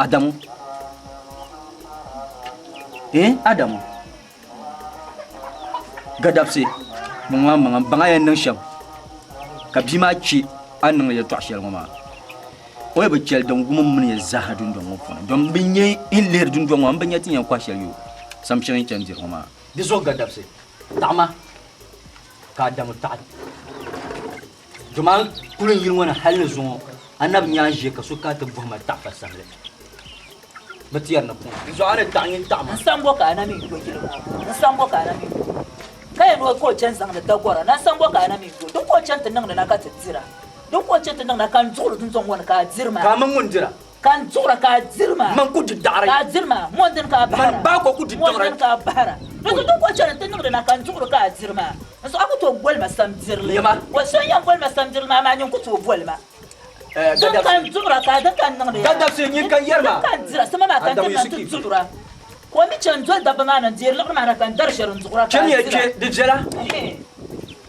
Adamu, eh, Adamu. Gadabsi, maŋa maŋa baŋ a yɛn niŋ shɛm ka bia maa chɛ a ni niŋdi yɛltɔɣa shɛli ŋɔ maa. O yi bi chɛli din wum m mini ya zaaha dundɔŋ ŋɔ puuni, dom m bi nya n lihiri dundɔŋ ŋɔ, m bi nya ti yɛn kɔhi shɛli yo sam shɛŋa yi chani diri ŋɔ maa. Di zuɣu Gadabsi, taɣima ka Adamu taɣi dom a kuli n yili ŋɔ ni hali ni zuŋɔ a na bi nya a ni ʒiya ka so kana ti bɔhi ma taɣifa samli. Bɛ ti yɛri ni kuŋ. N zuɣu a ni taɣi nyin taɣi ma. N sambo ka a na mi yo yili ŋɔ. N sambo ka a na mi yo. Ka yɛn o ka o chani zaŋdi dagɔra na. N sambo ka a na mi yo. Din ka o chani ti niŋdi na ka ti dira. Din ka o chani ti niŋdi na ka n duɣiri dundɔŋ ŋɔ ni ka a diri maa. Ka a mini ŋun dira. Ka n duɣira ka a diri maa. Man ku di daɣiri. Ka a diri maa. Mɔni dini ka a bahira. Man baako ku di daɣiri. Mɔni dini ka a bahira. Di zuɣu din ka o chani ti niŋdi na ka n duɣiri ka a diri maa. N zuɣu a ku tooi boli ma sam dirili. Yɛma. Wa so n-yɛn boli ma sam dirili maa amaa nyin ku tooi boli ma. Din ka n duɣira ka din ka n niŋdi ya. Gadabsi nyin ka n yɛri maa. Din ka n dira sima maa ka n ti na ti duɣira. Ka o mi chani doli dabba maa na n deeri liɣiri maa na ka n dari shɛli n duɣira ka a Chamiya dira. kpe, di viɛla.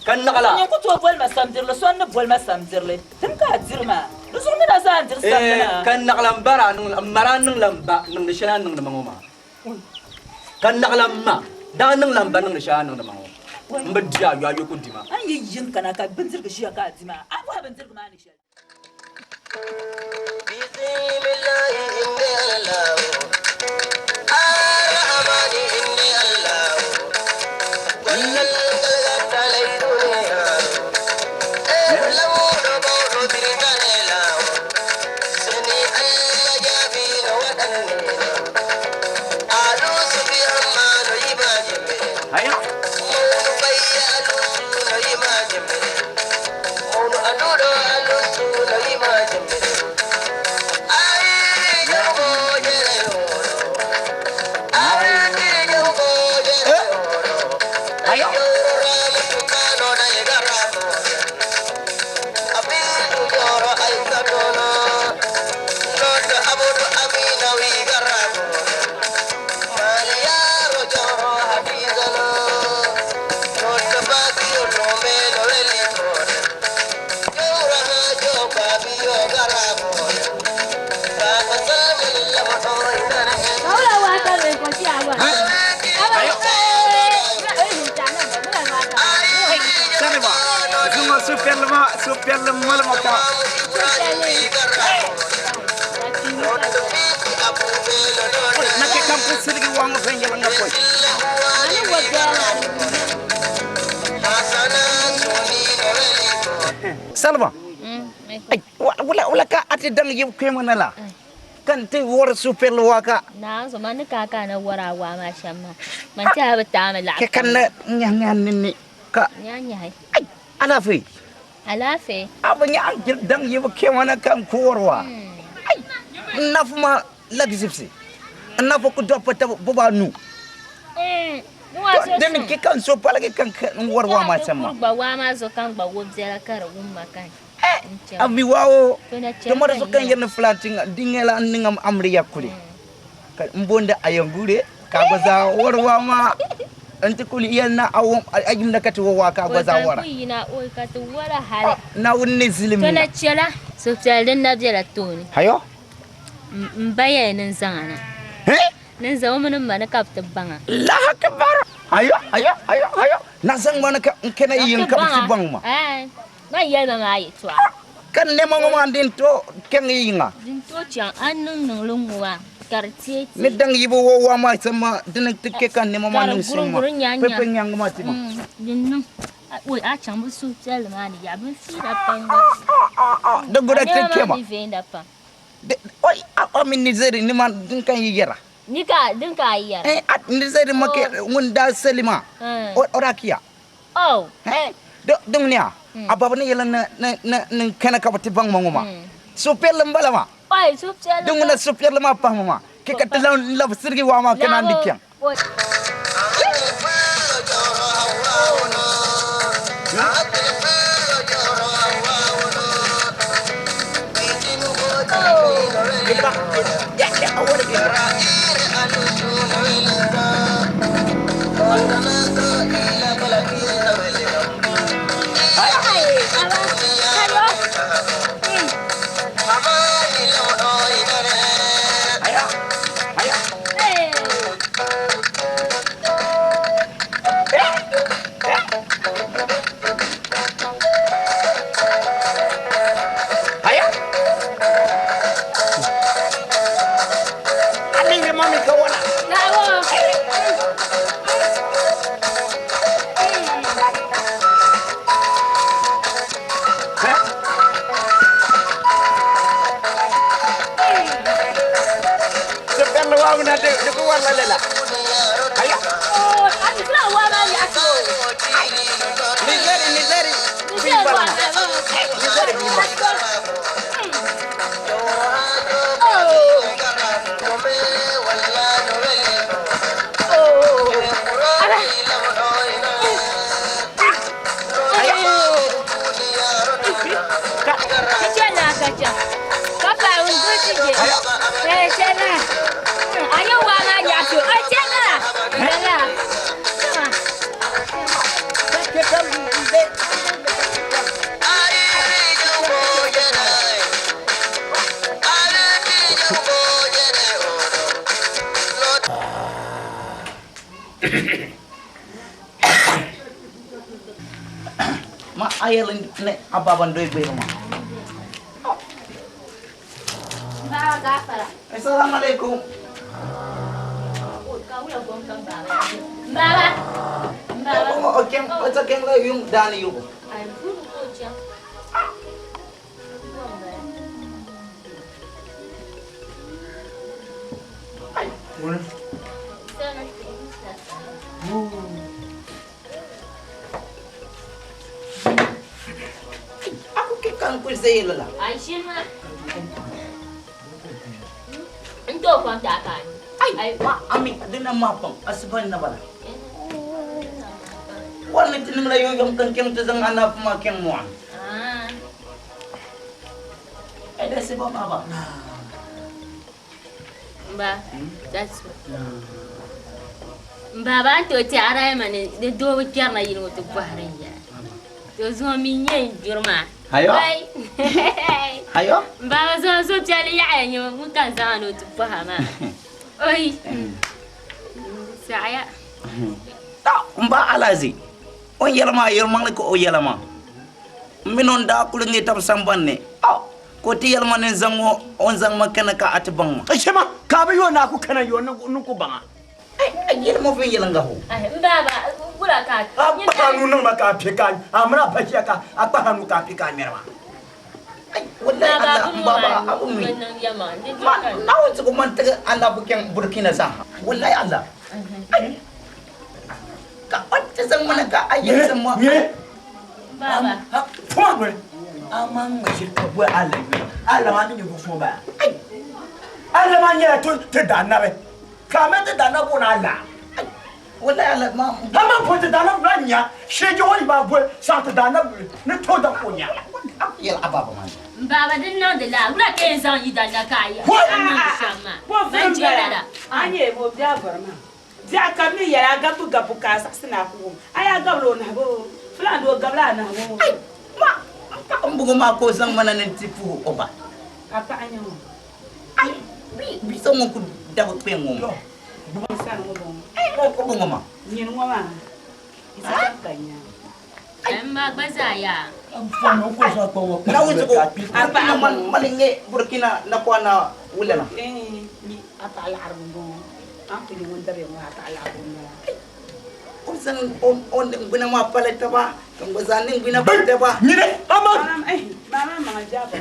Ka naɣila. Nyin ku tooi boli ma samdirili, so n-ni boli ma samdirili. Tim ka a diri maa. Di zuɣu mi na zaa n-diri samdi maa. Ka naɣila m ba daa niŋ la, m ma daa niŋla m ba niŋdi shɛli a ni niŋdi ma ŋɔ maa. Ka naɣila m ma daa niŋla m ba niŋdi shɛli a ni niŋdi ma ŋɔ. M bi di a yo, a yo ku di ma. A ni yi yiŋ kana ka bindirigu ʒiya ka a di maa, a bɔhi bindirigu maa ni shɛli. Salma wala wala ka ate dang yeb kpɛma na la ka n ti wari supiɛlli waa ka Naa so man ni ka ka na wari a waa maa shɛm maa man ti a bi taami laɣa kɛ ka na nyahi nyahi ninni ka nyahi nyahi alaafee alaafee a bi nyahi dang yeb kpɛma na ka n ku wari waa ai n nafu ma lagzibsi n nafu ku dɔbba tabi bibaanu Dini ki ka n so paligi ka n wari waa maa shɛm maa. Gba waa maa zuɣu ka n gba wo biɛla ka di wum ma ka n chɛ. A mi waa o to ma di zuɣu ka n yɛri ni filaantiŋa di nyɛla n niŋ amiliya kuli ka n booni Ayangure ka a gba zaa wari waa maa n ti kuli yɛli ni a wum a yimda ka ti wo waa ka a gba zaa wara. O yina o ka ti wara hali. Naawuni ni zilim To na chɛla suhupiɛlli din na bela tooni. Hayo. M ba yɛli ni n zaŋ a na. Ni n zaŋ o mini m ma ni ka bɛ ti baŋ a. Allahu Akbar! Ayo, ayo, ayo, ayo. Na zaŋ ma ni ka n kana yiŋ ka bɛ ti baŋ ma. Ɛɛn, man yɛli ma maa yɛtɔɣa. Ka nɛma ŋɔ maa din tooi chaŋ yi yiŋa. Din tooi chaŋ, a ni niŋ niŋli ŋ-ŋɔ maa ka di teei teei. Ni daŋ yi bi wo waa maa sani maa, di ni ti chɛ ka nɛma maa niŋ suŋ maa. Ka di guri guri nya nya. Pepe nyaŋ maa ti ma. Din niŋ, oi a chaŋ bɛ suhupiɛlli maa ni yaha, bɛ fiila pam gba. Di gura ti Ka nɛma chɛ maa ma. mi veenda pam. Oi, a mi Nizeri ni ma din ka yi yɛra. Ni ka din ka yi yɛra. Eh, a Nizeri ma ke ŋun daa sali maa. O daa kiya. Oh. Eh, din ni a, a baba ni yɛli ni ni ni kana ka bi ti baŋ ma ŋɔ maa. Suhupiɛlli m-bala maa. Oi, suhupiɛlli. Din ŋuna suhupiɛlli maa pahimi maa. Ke ka ti lan labi sirigi waa maa kana n-di kpiɛŋ. yɛli ni a baba n-doyi gbihiri ma. Baba gafara. Assalamu alaikum. Baba. Baba. O kɛŋ o ta kɛŋ la yuŋ daani yubu. Ai, buru ko chaŋ. A ku kɛ ka n kuli zayili la. Ai shi ma. N tooi kom ti a ka a nyu. Ai, ma ami dina maa pam asiba n na bala. Wari ni ti niŋla yomyom ka n kɛŋ ti zaŋ anaafu maa kɛŋ mɔɣu ni. Ai da siba maa ba. Mba, that's Mba ba n tooi ti a daa ma ni di doo bi kpɛrina yili ŋɔ ti bɔhiri n ya. To zuŋɔ mi n nyɛ n juri maa. Ayo. Ayo. Mba ba zuŋɔ suhupiɛlli yaɣaya nyɛ ŋun ka n zaŋ a ni o ti bɔha maa. Oi. Saɣaya. Ta n ba Alazi o ni yɛli maa yɛlimaŋli ka o yɛla maa. N mini o ni daa kuli ŋme tab samban ni. Ka o ti yɛli ma ni n zaŋ o, o ni zaŋ ma kana ka a ti baŋ ma. Shema, ka a bi yo ni a ku kana yo ni ku baŋ a. Ai, a yɛli ma viɛnyɛliŋga ho. Ai, m baaba, wula ka a. A kpahi a nuu niŋ ma ka a piɛ ka a mini a ba ʒiya ka a kpahi a nuu ka a piɛ ka a ŋmɛri ma. Ai, wallahi Allah, m baaba, a bi mi. Ma, Naawuni ti ku man tigi anabi kpɛŋ Burkina zaa ha. Wallahi Allah. Ai, ka o ti zaŋ ma na ka a yɛli ma. Baba. Fuma noli. A ma ŋma ʒiri ka boli Allah yuli. Allah maa mi ninvuɣ suŋ bala. Allah maa nyɛla ti daanabi. Ka a mali ti daanabi booni Allah. Wallahi Allah maa. A ma boli ti daanabi yuli a nya shee Jehova maa boli saɣim ti daanabi yuli ni tooi daŋ ka o nya. A ku yɛli a baba maa. M baba din niŋdi la wula ka yɛn zaŋ yi danda ka a niŋdi shɛm maa? Ban je lala. A nyɛ o bɛ a bɔri maa. Biɛɣu ka bɛ ni yɛli a gabbu gabbu ka a saɣisi ni a ku wum. A yaa gabila o nahibu o? Fulani o gabila a nahibu o? Ai! Ma, m paɣa m-bɔŋɔ maa ka o zaŋ ma na ni n ti puhi o ba. A paɣa n-nyɛ ŋɔ? Ai! Bi so ŋun ku dabi kpe ŋɔ maa. N sani ŋɔ bɔŋɔ. Ai! O ku bɔŋɔ maa. Nyini ŋɔ maa, yi ti chaŋ ka nya. Ai, m ma gba zaa yaa. Naawuni zuɣu, a paɣa mali ŋ-ŋe Burkina napɔna wulana. Eeh, a paɣa laɣirigu m-bɔŋɔ. A ni kuli ŋun dabiya ŋɔ a paɣa laɣirigu m-bala. O zaŋ o niŋgbuna maa pali taba, ka n gba zaŋ niŋgbuna pali taba. Nyini, aman! Mama maŋa jaabɔ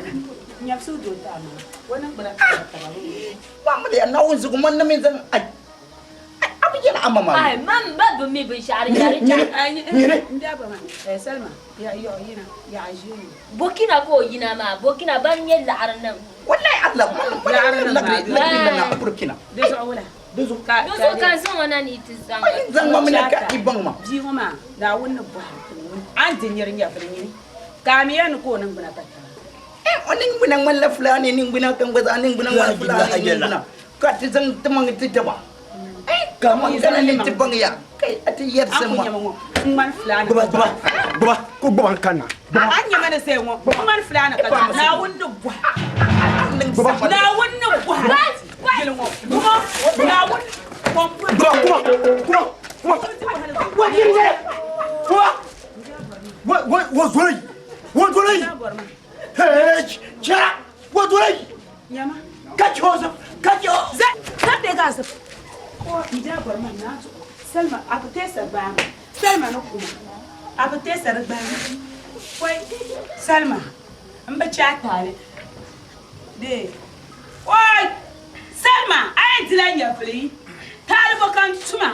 nyabisi o doo taai maa, o niŋgbuna pali taba. Mamuli a Naawuni zuɣu man na mi zaŋ ai a bi yɛli a ma maa. Ai, man ba bi mi binshɛɣu din nyɛ di chaɣ. Nyini. Salima, yina, yaɣa ʒiini. Burkina ka o yina maa, Burkina ban nyɛ laɣiri nim. Wallahi Allah, man man lagri lagri na Burkina. Di zuɣu wula? Di zuɣu ka di zuɣu ka zaŋ o na ni ti zaŋ. Ai zaŋ ma mina ka i baŋ ma. Bia ŋɔ maa, Naawuni ni bɔhi a ni di niri nyɛvili nyini, ka a mi ya ni ka o niŋgbuna ka taba. Eh, o niŋgbuna ŋmanila Fulani niŋgbuna ka n gba zaa niŋgbuna ŋmani Fulani niŋgbuna ka ti zaŋ ti maŋ ti taba. Eh, ka man kana ni ti baŋ ya kai a ti yɛrisi ma. Ŋmani Fulani. Gbuba, gbuba, gbuba, ku gbuba n kanna. A nyɛ ma ni zaya ŋɔ, ŋmani Fulani ka Naawuni ni bɔhi. Gbuba. Naawuni ni bɔhi. Yili ŋɔ, gbuba, Naawuni. Gbuba, gbuba, gbuba, gbuba. Wa yiri yɛrɛ. Gbuba. Wa, wa, wa zoli. Wa zoli. Hey, chɛra. Wa zoli. Nyama. Ka chɛ o zip, ka chɛ o. Zɛ, ka deegi a zip. N biɛhi bɔri ma naa zuɣu. Salima, a bi teesa gbaai ma. Salima ni kuma, a bi teesa di gbaai ma. Pɔi, Salima, m bi chɛ a taali. Dee, oi! Salima, a yɛn dila nyɛvili. Taali bɔ ka n tuma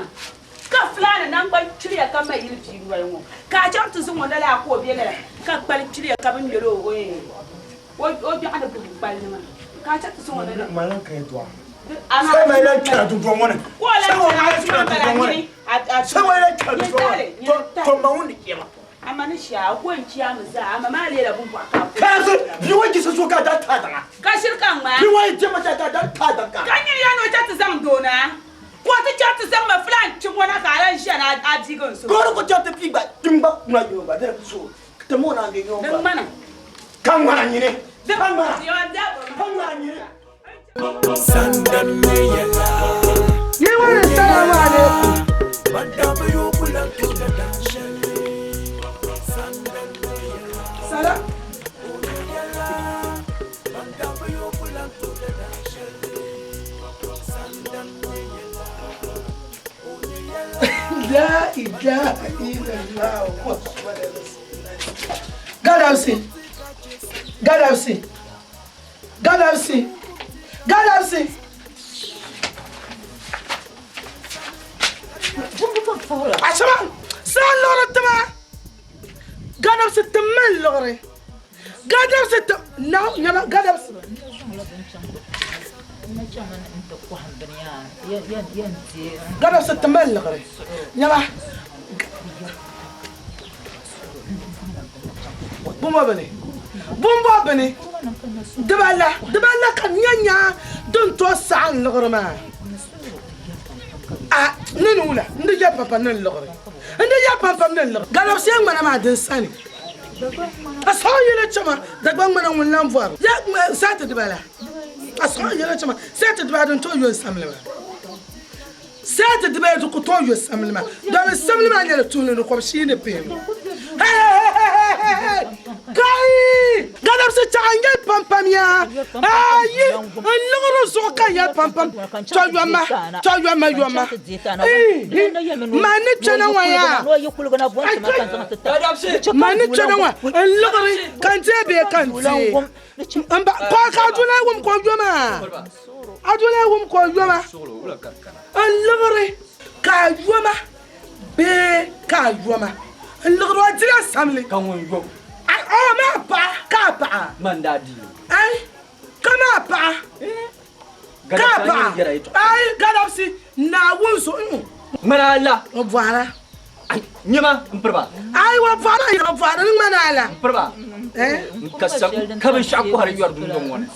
ka Fulaani naŋgban kpiliya ka ma yili bia noli ŋɔ? Ka a chaŋ ti zaŋ o lala a ka o be lala ka kpali kpiliya ka bɛ ŋmɛl o o gbiɛɣu ni buhi kpali ni maa. Ka a chaŋ ti zaŋ o lala. Malan ka yɛltɔɣa. Salima yi lahi kpɛra dundɔŋ ŋɔ ni. Salima yi lahi kpɛra dundɔŋ ŋɔ ni. Salima yi lahi kpɛra dundɔŋ ŋɔ ni. To m ma ŋun ni chɛ ma. Ama ni shia, ko n chia mi zaa, ama maa leela bumbɔɣu ka a ku. Ka zi bia ŋɔ yiɣisi so ka daa taai daŋa. Ka shiri ka ŋmaa. Bia ŋɔ yi jɛma ka daa taai daŋ ka. Ka nyini ya ni o chɛ ti zaŋ doo na, ka o ti chɛ ti zaŋ ma filan kpi ŋɔ na ka a lan ʒiya ni a biigi n suhu. Ka o di ku chɛ ti bia gba kpim gba kuna yi o gba di so ti mo na bɛ nyɛ o Di ŋmana. Ka ŋmana nyini. Ka ŋmana. Ka ŋmana nyini. Yi wani salamu alaikum. Sala. La ilaha illallah Muhammad Rasulullah. Gadamsi. Gadamsi. Gadamsi. Gadamsi. Asama saa lɔri tima. Gadamsi ti mali liɣiri. Gadamsi ti na nyama gadamsi. Gadamsi ti mali liɣiri. Nyama bumbo bini bumbo bini dibala dibala ka nya nya din to saɣim liɣiri maa a ni ni wula n di yɛ pampam ni n liɣiri n di yɛ pampam ni n liɣiri galabisiya ŋmana maa din sani a sɔŋ yɛlɛ chɛma Dagbaŋ ŋmana ŋun lan bɔri ya saati dibala a sɔŋ yɛlɛ chɛma saati dibaa din tooi yo n samli maa saati dibaa di ku tooi yo samli maa domin samli maa nyɛla tuhili ni kɔbishii ni pihinu kai gadabisi chaɣa n yɛli pampam ya ayi n liɣiri zuɣu ka n yɛli pampam tɔ yoma tɔ yoma yoma ma ni kpɛna ŋɔ yaa ma ni kpɛna ŋɔ n liɣiri ka n deei bee ka n deei n ba ka a doli wum ka o yoma a doli wum ka o yoma n liɣiri ka a yoma bee ka a yoma n liɣiri o dila samli ka ŋun yom o maa paɣa ka a paɣa man daa di ai ka maa paɣa ka a paɣa ai gadabsi Naawuni zuɣu ŋmana ala o bɔhira nyɛma n piriba ai o bɔhira o bɔhira ni ŋmana ala n piriba n ka sam ka binshaɣu kɔhiri yɔri dundɔŋ ŋɔ ni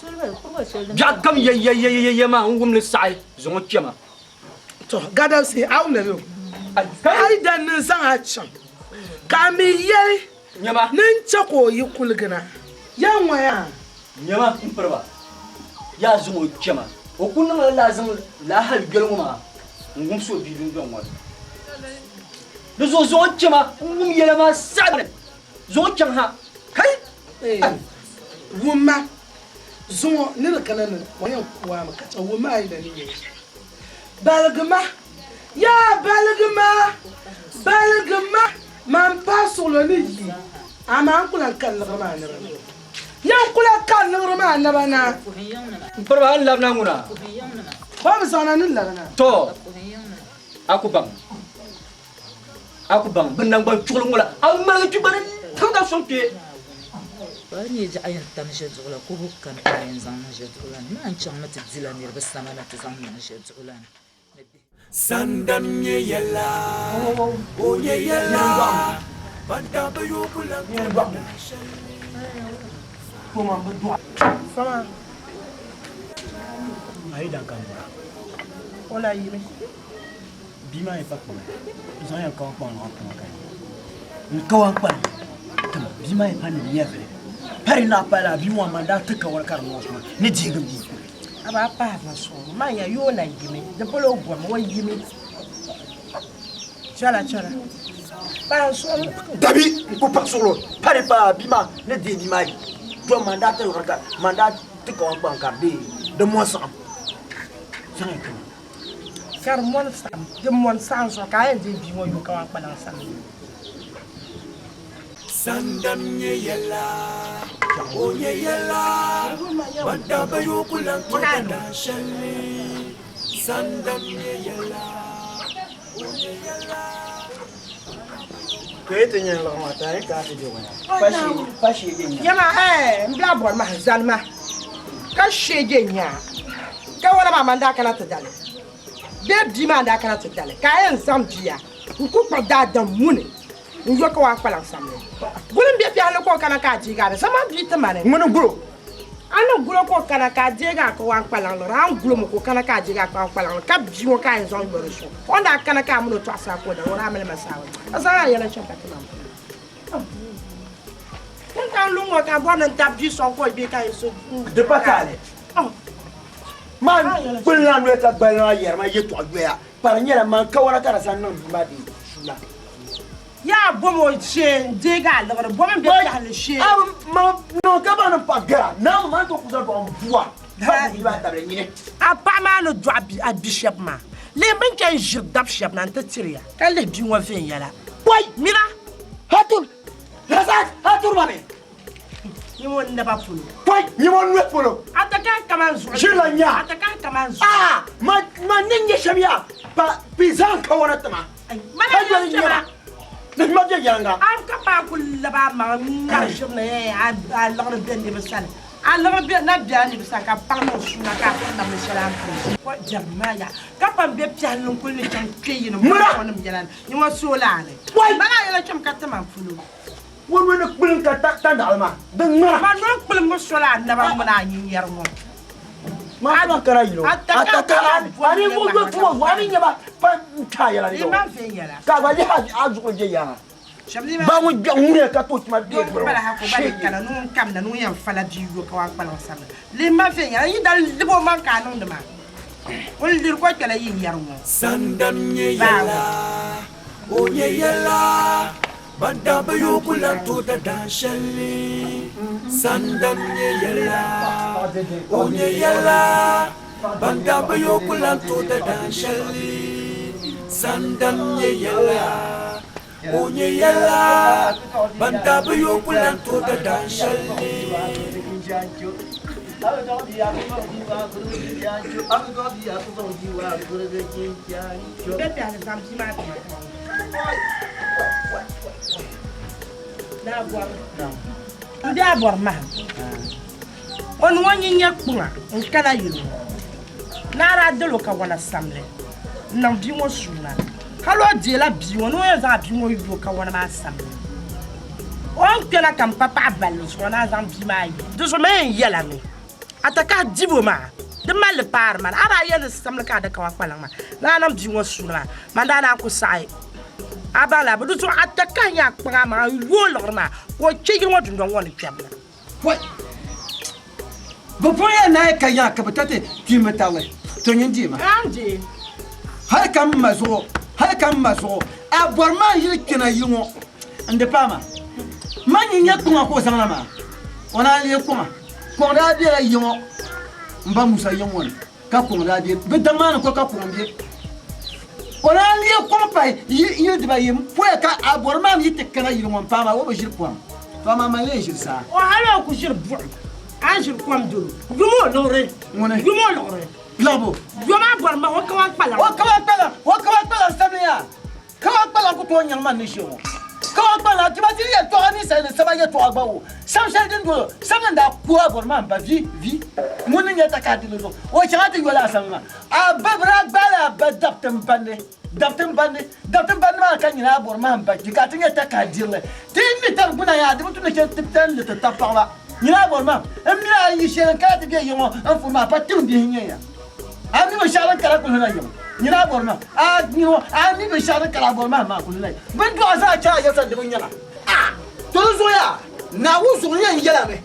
biɛɣu kam yɛyɛyɛyɛ maa n wumli saɣi zuŋɔ kpɛma To gadabsi a wumda bɛ a yi dan ni zaŋ a chaŋ ka a mi yɛli ni n chɛ ka o yi kuligi na ya ŋɔ yaa. Nyama m piriba yaa zaŋ o kpɛma o ku niŋla laa zaŋ laa hali yoli ŋɔ maa n wumsi o bia dundɔŋ ŋɔ ni. Di zuɣu zaŋ o kpɛma n wum yɛla maa saɣi zaŋ o chaŋ ha kai. Wumma zuŋɔ ni di kana ni o yɛn ku a mi ka chɛ wumma a yi da ni nyɛ shɛm. Baligima, yaa baligima, baligima, man paai suɣulo ni yi, amaa n ku lan kari liɣiri maa naba na. Ya n ku lan kari liɣiri maa naba na. M piriba, a ni labina ŋuna? O bi zaŋna ni labina. Tɔ! A ku baŋ, a ku baŋ bɛ naŋgban chuɣili ŋɔ la, a ŋmaligi kpi gba ni tibga sɔŋ kpe. Ka a nyɛ jaɣa yɛn tam ʒe duɣu la, kubu kani ka a yɛn zaŋ niŋ ʒe duɣu la ni. Maa n-chaŋmi ti dila niriba sama na ti zaŋ niŋ ʒe duɣu la ni. Ni bihi. Sandam nyɛ yɛla, o nyɛ yɛla, ban daa bi yooi ku lan tooi niŋ shɛli. A yi dan ka m bɔra. O na yimi. Bia maa yi pa kpaŋa, n zaŋ ya n kawan kpaŋ lɔɣu kpaŋa ka n kawan kpaŋ tim bia maa yi pa ni nyɛvili pari naɣ pali a bia ŋɔ man daa ti kawari ka di ŋɔ suma ni deegi m bia kuli. A ba pahi na suɣuri man ya yoo na yimi di polo o gomi o yimi chɛla chɛla pahi suɣuri. Dabi n ku pahi suɣuri pari pa bia maa ni deei bia maa dɔn man daa ti liɣiri ka man daa ti kawan kpaŋ ka di di mɔn saɣim zaŋ ya kama. Ka di mɔni saɣim, di mɔni saɣim zuɣu ka a yɛn deei bia ŋɔ yo kaman kpalaŋ samli. Sandam nyɛ yɛla, o nyɛ yɛla, ban daa ba yo ku lan tooi ka daa shɛli. Sandam nyɛ yɛla, o nyɛ yɛla. To yi ti nya n liɣiri maa, ti a yi kana ti je waya. Pa shee je nya. Yɛma ɛɛ n bila bɔri ma zani ma ka shee je nya ka wala maa man daa kana ti dali bee bia maa daa kana ti dali ka a yɛn zaŋ bia n ku kpuɣi daadam muni n yo ka waa kpalaŋ samli guli n bɛ biɛhili ka o kana ka a deegi a di zaŋ ma bia ti ma ni. Ŋuni gulo? A ni gulo ka o kana ka a deegi a ka waa kpalaŋ liɣiri a ni gulo mi ka o kana ka a deegi a ka waa kpalaŋ liɣiri ka bia ŋɔ ka a yɛn zaŋ yo di zuɣu o ni daa kana ka a mini o tɔɣisi a ka o dali o daa mali ma saawara a zaŋ a yɛla chaŋ ka ti ma N ka n lu ŋɔ ka bɔri ni n tabi bia sɔŋ ka o bɛ ka yi so. Di pa taali. Man kpuli la noli ka gbali maa yɛri ma yɛtɔɣa yoya pa di nyɛla man kawana ka di zaŋ niŋ bia maa dee sua. Yaa bom o shee n-deegi a liɣiri, bom m-be biɛhili shee. A ma niŋ ka ba ni pa gara, Naawuni maa ni tooi ku zaŋ dɔɣi m-bua ka buhi ba tabili nyini. A paɣa maa ni dɔɣi a bi shɛba maa, lihi bɛ ni chani ʒiri dab shɛba na nti tiri ya, ka lihi bia ŋɔ viɛnyɛla. Wai! Mira! Hatur! Razak! Hatur ba mi! Nyini o naba polo. Wai! Nyini o noli polo. A ti kahi kaman zuɣu. Ʒirila nya. A ti kahi kaman zuɣu. Aa! Ma, ma ni nyɛ shɛm yaa, pa pi zaŋ kawana ti ma. Mana Ka yoli nyɛ nyɛma. Ni ma viɛnyɛliŋga. A ka paai kuli labi a maŋa ŋ-ŋari ʒiri na yɛn a liɣiri be niriba sani. A liɣiri be na be a niriba sani ka paɣa niŋ suuna ka a kuli namdi shɛli a ni pun ʒi. Jɛrigu maa yaa ka pam be piɛhili n kuli ni chaŋ kpe yini Mura! nim yɛla ni. Nyɛ ŋɔ soolaani. Wai! Mana a yɛla kpɛm ka ti ma polo. O noli ni kpilim ka tandaɣili maa di ŋmara. Ma noli kpilimbu soli a naba mini a nyinyɛri ŋɔ. Ma ma kana yino. A ta ka a ni mo yo tuwa wa ni nyaba pa n ta yɛla ni. Di ma viɛnyɛla. Ka gba lihi a zuɣu je yaha. Ba ŋun gbiɛɣu ŋuniya ka tooi tima bee Doo ŋun pala ha ka o gba lee kana ni ŋun kamina ni ŋun yɛn fala bia yo ka wa kpalaŋ sabila. Lihi ma viɛnyɛla n yi daa lib o maŋ ka a niŋdi maa. O ni liri ka o kpɛla yinyɛri ŋɔ. Sandam nyɛ yɛla, o nyɛ yɛla. Ban daa bi yooi ku lan tooi da dahin shɛli. Sandam nyɛ yɛla, o nyɛ yɛla. Ban daa bi yooi ku lan tooi da dahin shɛli. Sandam nyɛ yɛla, o nyɛ yɛla. Ban daa bi yooi ku lan tooi da dahin shɛli. Bɛ biɛhili zaŋ bia maa ti ma ka o N daa bɔri mahim o ni ŋɔ nyin nyɛ kpuŋa n kana yili ŋɔ ni a daa dal o kawana samli n niŋ bia ŋɔ suuna hal o deela bia ŋɔ ni o yɛn zaŋ a bia ŋɔ yo kawana maa samli o ni kpɛna ka m pa paɣa balli zuɣu ni a zaŋ bia maa yi di zuɣu man yɛn yɛla mi a takahi dibo maa di mali li paari ma ni a daa yɛli ni samli ka a di kawa kpalaŋ maa ni a niŋ bia ŋɔ suuna maa man daa naan ku saɣi a baŋ la bi di zuɣu a takahi nyɛ a kpaŋ a maŋa n-yooi liɣiri maa ka o kpe yili ŋɔ dundɔŋ ŋɔ ni kpɛbu na. Pɔi! Bɛ pun yɛli naai ka nya ka bɛ ta ti kpiimba tabili, to nyin deei ma. Ka n deei. Hali ka m ma zuɣu, hali ka m ma zuɣu, a bɔri ma n yili kpɛna yili ŋɔ n-di paai ma. Man nyin nyɛ kpiŋa ka o zaŋ na maa, o naan leei kɔŋa. Kɔŋ daa bela yi ŋɔ m ba Musa yiŋ ŋɔ ni, ka kɔŋ daa be bɛ daŋ maa ni ko ka kɔŋ be. O naan leei kɔŋ pahi yi yili dibayi m-poya ka a bɔri maa mi yi ti kana yili ŋɔ m-paai maa, o bi ʒiri pɔhim, to amaa man lee ʒiri saa. O hali o ku ʒiri buɣim, a ni ʒiri kom dolo, yum o liɣiri, Ŋuni? yum o liɣiri. Liɣibu. Yom a bɔri ma, o kawan kpalaŋ. O kawan kpalaŋ, o kawan kpalaŋ samliya. Kawan kpalaŋ ku tooi nyaŋ man ni ʒe ŋɔ. Kawan kpalaŋ, ti ma ti yɛltɔɣa ninsal ni saba yɛltɔɣa gba o. Sam shɛli din dol o, sam din daa ku a bɔri maa m-ba vi, vi. Ŋun ni nya takahi dili zuɣu, o chaŋ a ti yoli a sani maa. A ba bi daa gbaala a ba dabtimbandi, dabtimbandi, dabtimbandi maa ka nyini a bɔri maa m-ba kpi ka a ti nya takahi dirili. Ti yi mi tabi gbuna yaa, di bi tu ni chɛ ti tan li ti tab paɣiba. Nyini a bɔri maa, m mini a yi shɛli n-kana ti be yiŋ ŋɔ n-furi maa pa tiŋ bihi n-nyɛ ya. A mi binshɛɣu din kara kuli na yiŋ. Nyini a bɔri maa, a nyini ŋɔ, a mi binshɛɣu din kara a bɔri maa maa kuli na yiŋ. Bɛ ni dɔɣi zaa chaŋ a yɛsa di bi nyaŋ a. A! To di zuɣu yaa, Naawuni zuɣu n yɛn yɛl a mi,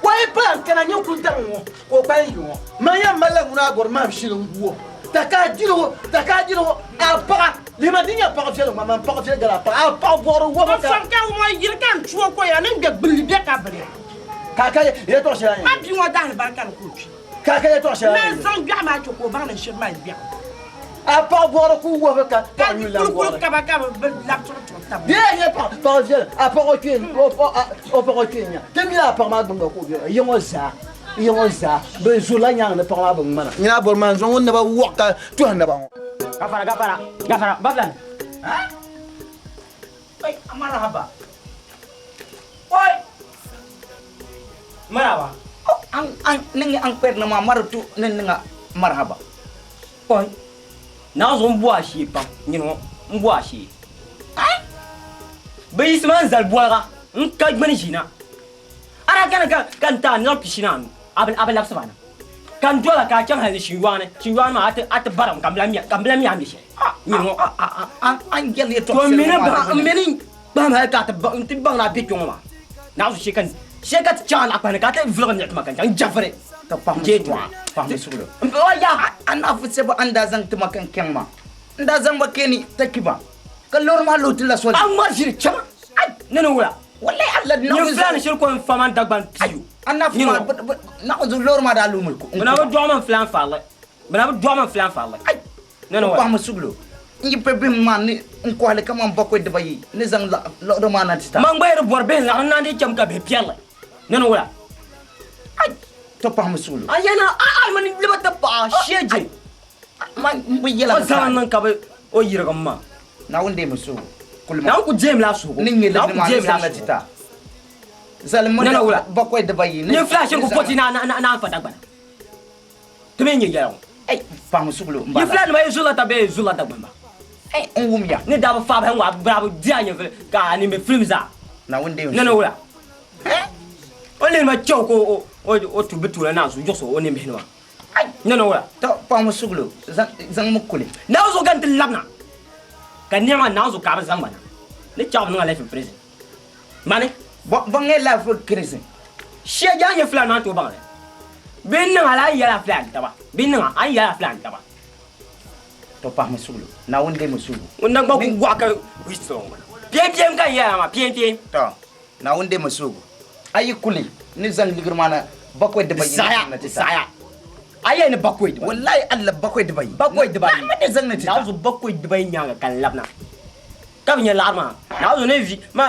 o yi pala n-kana nyɛ kuli daŋ ŋɔ ka o kpalim yi ŋɔ, man yɛn malila ŋuna a bɔri maa shili n-gu o, takahi diri o, takahi diri o, a paɣa, lihima di nyɛ paɣ viɛli ŋɔ, man paɣ viɛli gari a paɣa, a paɣ bɔɣiri wɔbi ka. N fam ka ŋɔ yiri ka n tu o ko ya ni n gbe gbilli be ka bini. Ka ka yɛtɔɣ shɛli a yɛn. A bia ŋɔ daalibarika ni ka o kpi. Ka ka yɛtɔɣ shɛli a N zaŋ gbiɛɣu maa chɛ ka o baŋ ni n shiri mali gbiɛɣu. A paɣ bɔɣiri ku wɔbi ka paɣ nyuli lan Kulikuli bɔɣiri. kaba ka bɛ labi tuɣi tuɣi tab. Di yɛn nyɛ paɣ paɣ viɛli, a paɣ o kpee o paɣ o kpee nya. Ti mi a paɣ maa gbuni gba ka o be yi ŋɔ zaa, yi ŋɔ zaa bɛ zurila nyaŋ ni paɣ maa bi ŋmana. Nyini a bɔri maa n-zaŋ o naba wɔɣ ka tuhi naba ŋɔ. Gafara, gafara, gafara, baflan. Oi, marhaba. Oi. Marhaba. Oh, an an ninga an kpɛri ni maa mari tu ni ninga marhaba. Oi. Naa zuɣu n bo a shee pam nyini ŋɔ n bo a shee. Bɛ yiɣisi ma n zali boliga n ka gbuni ʒina. A daa kana ka ka n ti a niɣi pishi ni anu a bi a bi labisi ba na. Ka n dola ka a chaŋ hali ni Shinyoani, Shinyoani maa a ti a ti barim ka m bi lahi ka m bi lahi mi a ni be shɛli. Nyini ŋɔ. An yɛli yɛltɔɣa To n shɛli mi ni ŋɔ maa baŋ n mi ni kpahim hali ka a ti baŋ n ti baŋ ni a be kpe ŋɔ maa. Naawuni shee ka shee ka ti chaŋ a naɣikpahi ni ka a ti viligi niɣi ti ma ka n chaŋ n jɛfiri n je yɛltɔɣa. Kpahimi suɣulo. M o yaha. A naafu sɛba a ni daa zaŋ ti ma ka n kɛŋ maa, n daa zaŋ ba keni Takiba. Ka loori maa looti la soli. A ŋmari ʒiri chɛma. Ni ni wula. Wallahi Allah na Nyɛ fulani shiri ko n fa man Dagban piyo. An na fuma na ko loori maa daa lumi ko. Bina bi dɔɣi man filan farili. Bina bi dɔɣi man filan farili. Ni ni wula. Kpahimi suglo. N yi pe bihim maa ni n kɔhili kaman bakwai dibayi ni zaŋ liɣiri maa na ti ta. Man gba yi di bɔri bihi laɣiri naan di chɛmi ka bihi piɛrili. Ni ni wula. To pahimi suglo. A yɛna a a mani liba ti paɣa sheje. Man n bi yɛla O zaŋ niŋ ka bi o yirigim ma. Naawuni deemi suhigu kuli ma. Naawuni ku deemi la suhigu. Ni nyɛ liɣiri maa ni zaŋ na ti ta. Zalimi Nana wula. bakwai dibayi ni. Nyɛ fulani shiri ku pɔti na na na fa Dagbana. Ti mi nyɛ yɛla ŋɔ. Ai pahimi suglo n Yi bala. fulani ma yi zula ta bee zula Dagban ba. Ai n wumya. Ni daa bi fa bahi ŋɔ a bi bi di a nyɛvili ka a ni mi film zaa. Naawuni deemi Nana suhigu. wula. O lihiri ma chɛo ka o o o tu bi tuula naan su yuɣisi o nimbihi ni maa. Nana wula. To pahimi suglo zaŋmi kuli. Naawuni zuɣu ka n ti labina ka nɛma Naawuni zuɣu ka a bi zaŋ ma na ni chaɣ bi niŋ a life in prison. Mani. Bɔ n-nyɛ life in prison? Shia jaa nyɛ fulani maa n-tooi baŋ li. Bɛ ni niŋ a la a ni yɛli a fulani taba. Bɛ ni niŋ a a ni yɛli a fulani taba. To pahimi suglo. Naawuni deemi suhigu. Ŋun na gba ku wɔɣi ka wihisiri ŋɔ. Piɛm-piɛm ka n yɛli a maa, piɛm-piɛm. To Naawuni deemi suhigu. A yi kuli ni zaŋ ligiri maa na bakwai dibayi ni zaŋ na ti ta. Saɣaya. A yɛli ni bakwai dibayi. Wallahi Allah bakwai dibayi. Bakwai dibayi. Naawuni di zaŋ na ti ta. Naawuni zuɣu bakwai dibayi nyaaŋa ka n labina. Ka bi nya laɣiri maa. Naawuni zuɣu ni vi ma.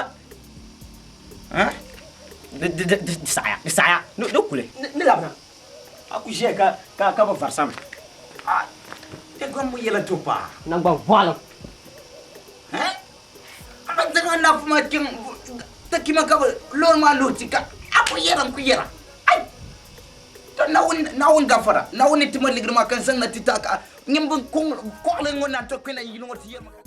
Di di di di saɣaya di saɣaya ni di kuli. Ni labina. A ku ʒiya ka ka ka bi varisami. A ti gom bi yɛla to paa. Naŋgban vɔɣilim. A zaŋ a nafu maa chaŋ takima ka bɛ loori maa luhi ti ka a ku yɛra n ku yɛra ai to Naawuni Naawuni gafara Naawuni ni ti ma ligiri maa ka n zaŋ na ti ta ka nyini bin kɔɣili ŋɔ na to kpɛna yili ŋɔ ti yɛri ma ka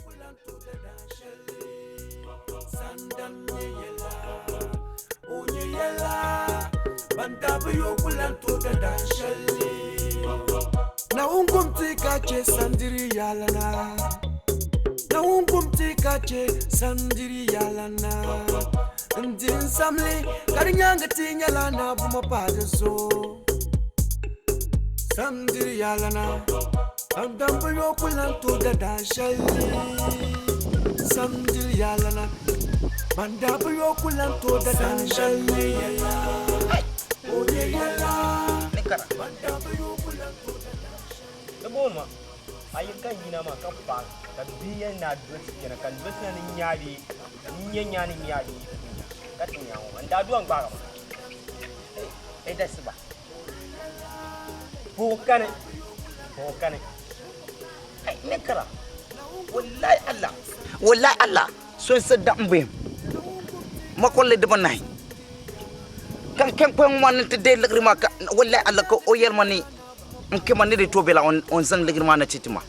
Naawuni kum ti ka chɛ sandiri yalana. Naawuni kum ti ka chɛ sandiri yalana. N di n samli ka di nyaaŋa ti nyɛla naabuma pahi di zuɣu. Sandiri yalana. Ban dambu yo ku lan tooi da daa shɛli. Sandiri yalana. Ban dambu yo ku lan tooi da daa shɛli. O nyɛ yɛla. Ban dambu yo ku lan tooi da daa shɛli. Di booni ma, a yi ka yina maa ka paai ka bihi yɛn ni a dolisi kpɛna ka n dolisi na ni n nya a bee n nyɛ nya ni nya a bee ka ti nya ŋɔ n daa do n-gbaagi ma. Ei da siba. Buɣu kani, buɣu kani. Ai ne kara. Wallahi Allah. Wallahi Allah. So n sa da n bihim. Makolli dibanahi. Ka n kpɛm kpɛŋ maa ni ti deei liɣiri maa ka wallahi Allah ka o yɛli ma ni n kpɛma ni di tooi bela o ni zaŋ liɣiri maa na ti ti ma.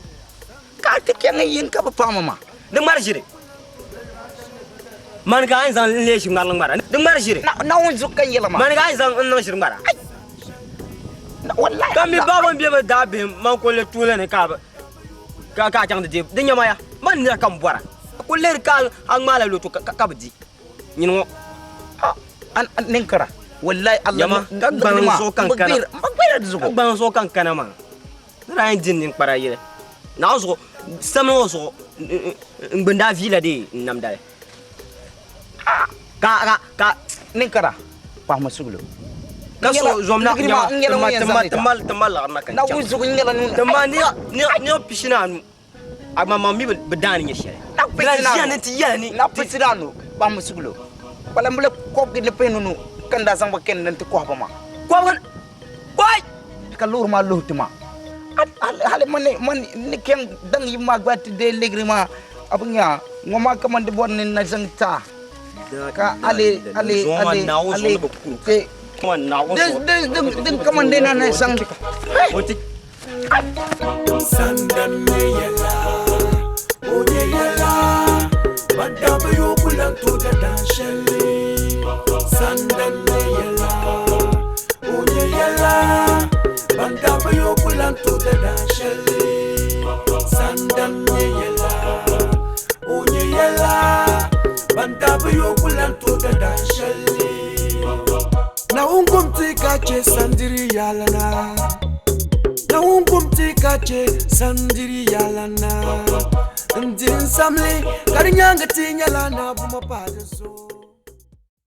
Ka a ti kpɛŋ n yiŋ ka bi paai ma maa. Di ŋmari ʒiri. Mani ka a ni zaŋ n leei ʒi ŋmarili ŋmara. Di ŋmari ʒiri. Naawuni zuɣu ka n yɛli ma. Mani ka a ni zaŋ n niŋ ʒiri ŋmara. Wallahi Ka mi babu n be bi daa bihim man kuli tuuli ni ka ka a chaŋ ti di di nyɛma ya. Man nira ka m bɔra. Kuli lihiri ka a ŋmaala loto ka bi di. Nyini ŋɔ. Ninkara. Wallahi Allah. Nyɛma ka gbani zuɣu ka n kana. N bi gbɛra di zuɣu. Ka gbani zuɣu ka n kana maa. Ni daa yɛn di ninkpara yili. Naawuni zuɣu samli ŋɔ zuɣu n gbuni daa viila dee n namdali. Ka ka ka ninkara kpahima suglo. Ka so zom na nyɛma ti ma ti ma liɣiri na ka n chaŋ. Naawuni zuɣu n nyɛla ŋun ti ma niriba pishi ni anu a ma ma mi bi daani nyɛ shɛli. Na ʒiya ni ti yɛli ni na pisiri anu kpahima suglo. Kpalambila kɔbigi ni pihinu ka n daa zaŋ ba kɛni ni n ti kɔhi ba maa. Kɔbigi kɔi! Ka loori maa luhi ti ma. Hali man ni kɛŋ daŋ yi maa gba ti deei ligiri maa a bi nya ŋɔ maa kaman di bɔri ni n na zaŋ ti a ka a lee a lee a lee a lee ti din kaman di na na zaŋ Sandan ne yɛla, o nyɛ yɛla, ban daa bi yooi ku lan tooi da daa shɛli. Sandan ne yɛla, o nyɛ yɛla, ban daa bi yooi ku lan tooi da daa shɛli. Sandan ne yɛla, o nyɛ yɛla, ban daa bi yooi ku lan tooi da daa shɛli. Naawuni kum ti ka chɛ sandiri yalana. Naawuni kum ti ka che sandiri yalana. N di n samli ka di nyaanga ti nyɛla naabuma pahi di zuɣu.